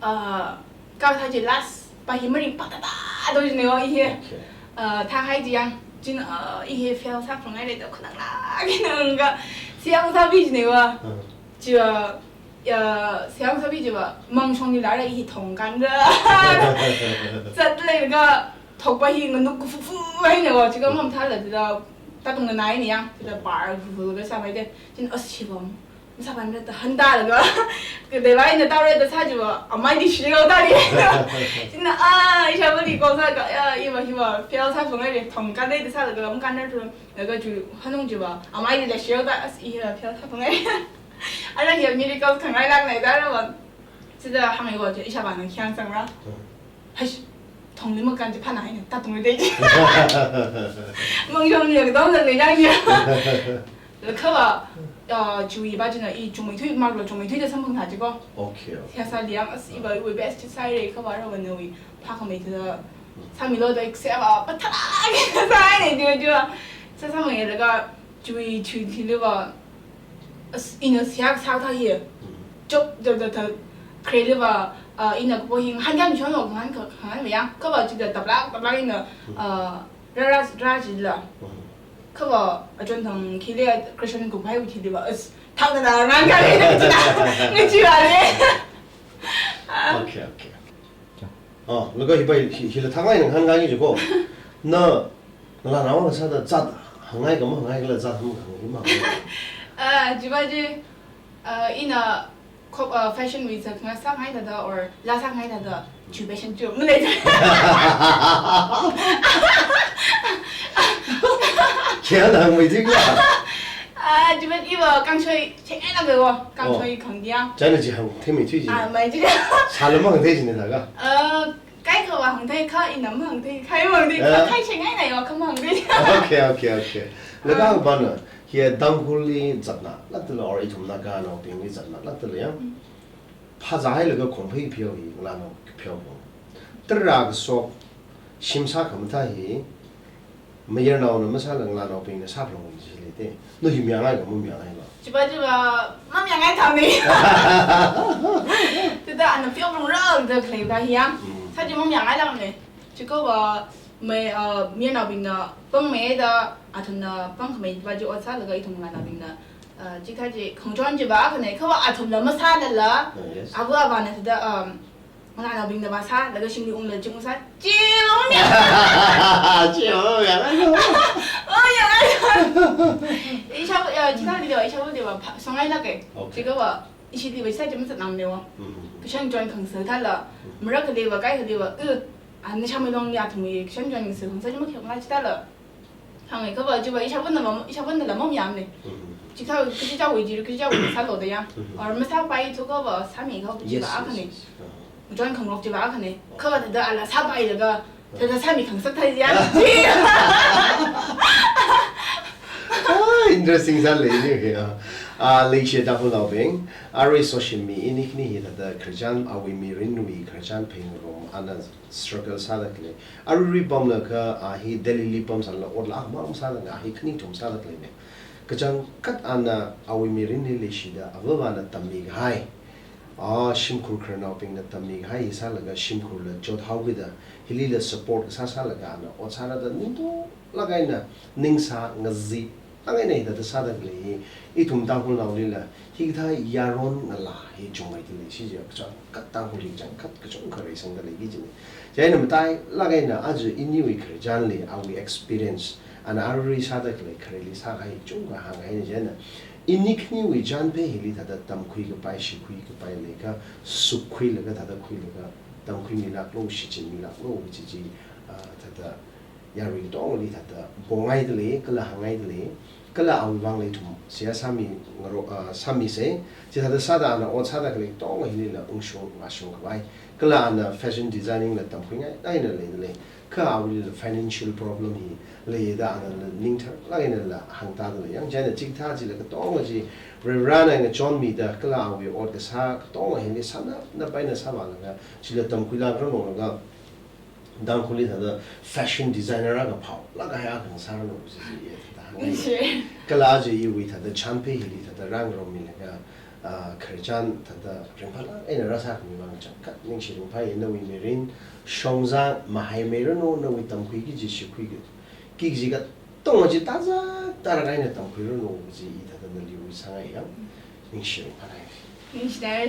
Ah, Ka tha chi last pa hi maringpha tata do jine wa i hi. Okay. Ah, tha hai ji yang, jin, ah, i hi fail sāphalungai le do khanang la, khanang ka, siang sābi jine wa. Hmm. Chi wa, ya, siang sābi ji wa, mang shong ni la ra i hi thong kan ra. Zat le ka, thok pa hi nganuk ku fu fu hai ne wa, chi ka mam tha la da, ta tung na nai ni yang, da bar ku fu ka sāmai de, jin as chi bom. Masāphan ra ta hānda laga. Ka dei vai na tau re da sā jiva, amai di shirao da ri. Tina, ah, isha mali ko sā ka, ya, iva hiva, fail sāphalungai re, thong ka dei da sā laga, makan ra tu, laga ju, hanung jiva, amai di la shirao da, as i hiva, fail sāphalungai. Ara hiva miracle khangai lak nai da ra va. Sida hāngai va, isha va na khiang sang ra. Haish, thongli makan chi phana haina, ta thongli dei. Mang shong ni ka dong zang ni yang ni. Lakhava, ah, chiwui va china i chungmeithui, mark lo chungmeithui da samphang tha chi ko. Okay, okay. Siya sā liang, as iva, iva best chi sai re, khava ra va na wi, pha khamei tha. Sāmi lo da ik se va, pa tha la, sai ne, jua, jua. Sa sa mang e laga, chiwui, chiwui thi le va, as, ina siak siak tha hi. Mm. Chop, chop, chop, chop. Kre le va, ah, ina kapo hi, han yam chon lo, han ka, han yam. Kava chi da taplak, taplak ina, Mm. ah, ra, ra, ra chi la. Mm. Kava, achon thang khi le, Christian kum hai u thi le va, as, thang na na, ngan ka le, na chi na. Ngan chi va le. Ah. Okay, okay. Oh, laga hi bai, hi, hi la thangai nang han ngai ji ko. Na, na la na wang sa da zat, hangai ka ma hangai ka la zat ham ka hangai ma. Ah, jiva ji, ah, ina kop, ah, fashion week sa nga sa ngai da da or la sa ngai da da, ju fashion ju, mule. Kya na mai ji la. Ah, jiva iva kangshoi, Cheng ai lang wo, kangshoi Oh. khang dia. China ji hang, themi thui ji. Ah, mai ji. Sāla mang thei ji ne da ga. Uh, kai kha wa hang thei kha, ina mang thei, khai mang thei kha, Eh? Khai cheng ai na yo, kha mang thei. Okay, okay, okay. Laga Ah. ba na, hi Tangkhul li zatna, la tala or ithum Naganaobing li zatna, la tala ya. Mm. Phazā hai laga khong phei pheo hi, la no pheo pheo. Tara ka sok, shim sa kham tha hi, Mayarnaona masāla ngalānaobingna sāphalung chi leite. No hi miyangai ka, mayangai ka? Chiva chiva, mayangai thang ni. Tida ana pheophalungra da khalei va hiya. Mm. Sā chi mayangai thang ni. Chikova mai, uh, mayarnaobingna pangmeida, athumna pangkhamei va chi ot sālaga ithum ngalānaobingna, uh, chithā chi khongchon chiva khane, kava athumla masālala. Oh, yes. Ava avāna tida, um, Ngalānaobingna va sālaga shimli ungla ching sā. Chiu mi. Chiu mi, ya, la, no. Ishāvā, ya, chithāliva, ishāvāliva, pha-, songailāka. Okay. Chikava, ishiliva, sācham sānamnewa. Mm-hmm. Kashan join khangasak thāla, Mm-hmm. marakhaliva, kaikhaliva, uh, ana shāmeilong ya thumwui, kashan join khangasak, khangasak chima khyang la chithāla. Hānga kava, chiva, ishāvānala, ishāvānala mamayāmane. Mm-hmm. Chithā, kachichāwui ji, kachichāwui sālu da ya. Mm-hmm. Or masāpai thukava, sāmi kava, Yes, chiva yes, akhane. yes. Uh-huh. Join khangarok chiva akhane. Kava thāda ala sāpailaga, thāda sāmi khangasak thai ya. Ah, interesting sālei ni, ya. Ah, leishiya Tangkhulnaobing, arui social media ini khani hi thāda khararchan awui mirinwui khararchan pheingarum, ana struggle sāda khalei. Aruirui pamlaga, ah, hi Delhili pamsālala, otla mang sālaga, ah, hi khani thum sāda khaleine. Kachangkhat ana awui mirinli leishida, avāvana tammi kahai. Ah, shimkhur khararnaobingna tammi kahai hi sālaga shimkhurla chothaokida, hilila support kasā sālaga ana ot sāra da ningthuklāk eina ningsā ngazip lāk eina hithāda sāda khalei hi, ithum Tangkhulnaolila, hikathā yaron ngalā hi chungmeida lei, chi jiakha kachangkhat Tangkhulli kachangkhat kachungkha reisangda lei kajina. Chieina matailāk eina aja iniwui khararchanli, awui experience, ana aruirui sāda khalei khareli sākahai chungkha hāngkahaina chieina. Ini khaniwui chānphei hili thāda tamkhui kapai, shikhui kapai leiakha, sukkhuilaga thāda khuilaga, tamkhuimilāklu, shichinmilāklu, kaji chi, ah, thāda yarui katongli thāda pongaida lei, kala hāngngaida lei, kala awui vangla ithum seihā sāmi ngaro, ah, sāmisa, chithāda sāda ana ot sāda khalei katonga hilila ungshung ngashung kapai. Kala ana fashion designing la tamkhuingailāk eina leida lei. Kha awuilila financial problem hi leida anala ningtharlāk einala hāngtāda lei. Yang chieina chikathā chila katonga chi Varivarana ngachonmida kala awui ot kasā katonga hili sānganāpai eina sāvālaga, chila tamkhuilākranu laga, Tangkhulli thāda fashion designer akha phaolāk kahai akha ngasāranu kaji chi ya thāda hāngngai. Ningshi. Kala aja iwui thāda chānphei hili thāda rāngarummilaga, ah, khararchan thāda ringphālāk eina rāsākhami vang kachangkhat ningshi ringphāya. Nawui mirin, shongzā mahaimeiranu, nawui tamkhui kaji, shikhui kaji, kaji katonga chi tazak tarākha eina tamkhuiranu kaji i thāda nali wisangaiya. Ningshi ringphālāk. Ningshi dai.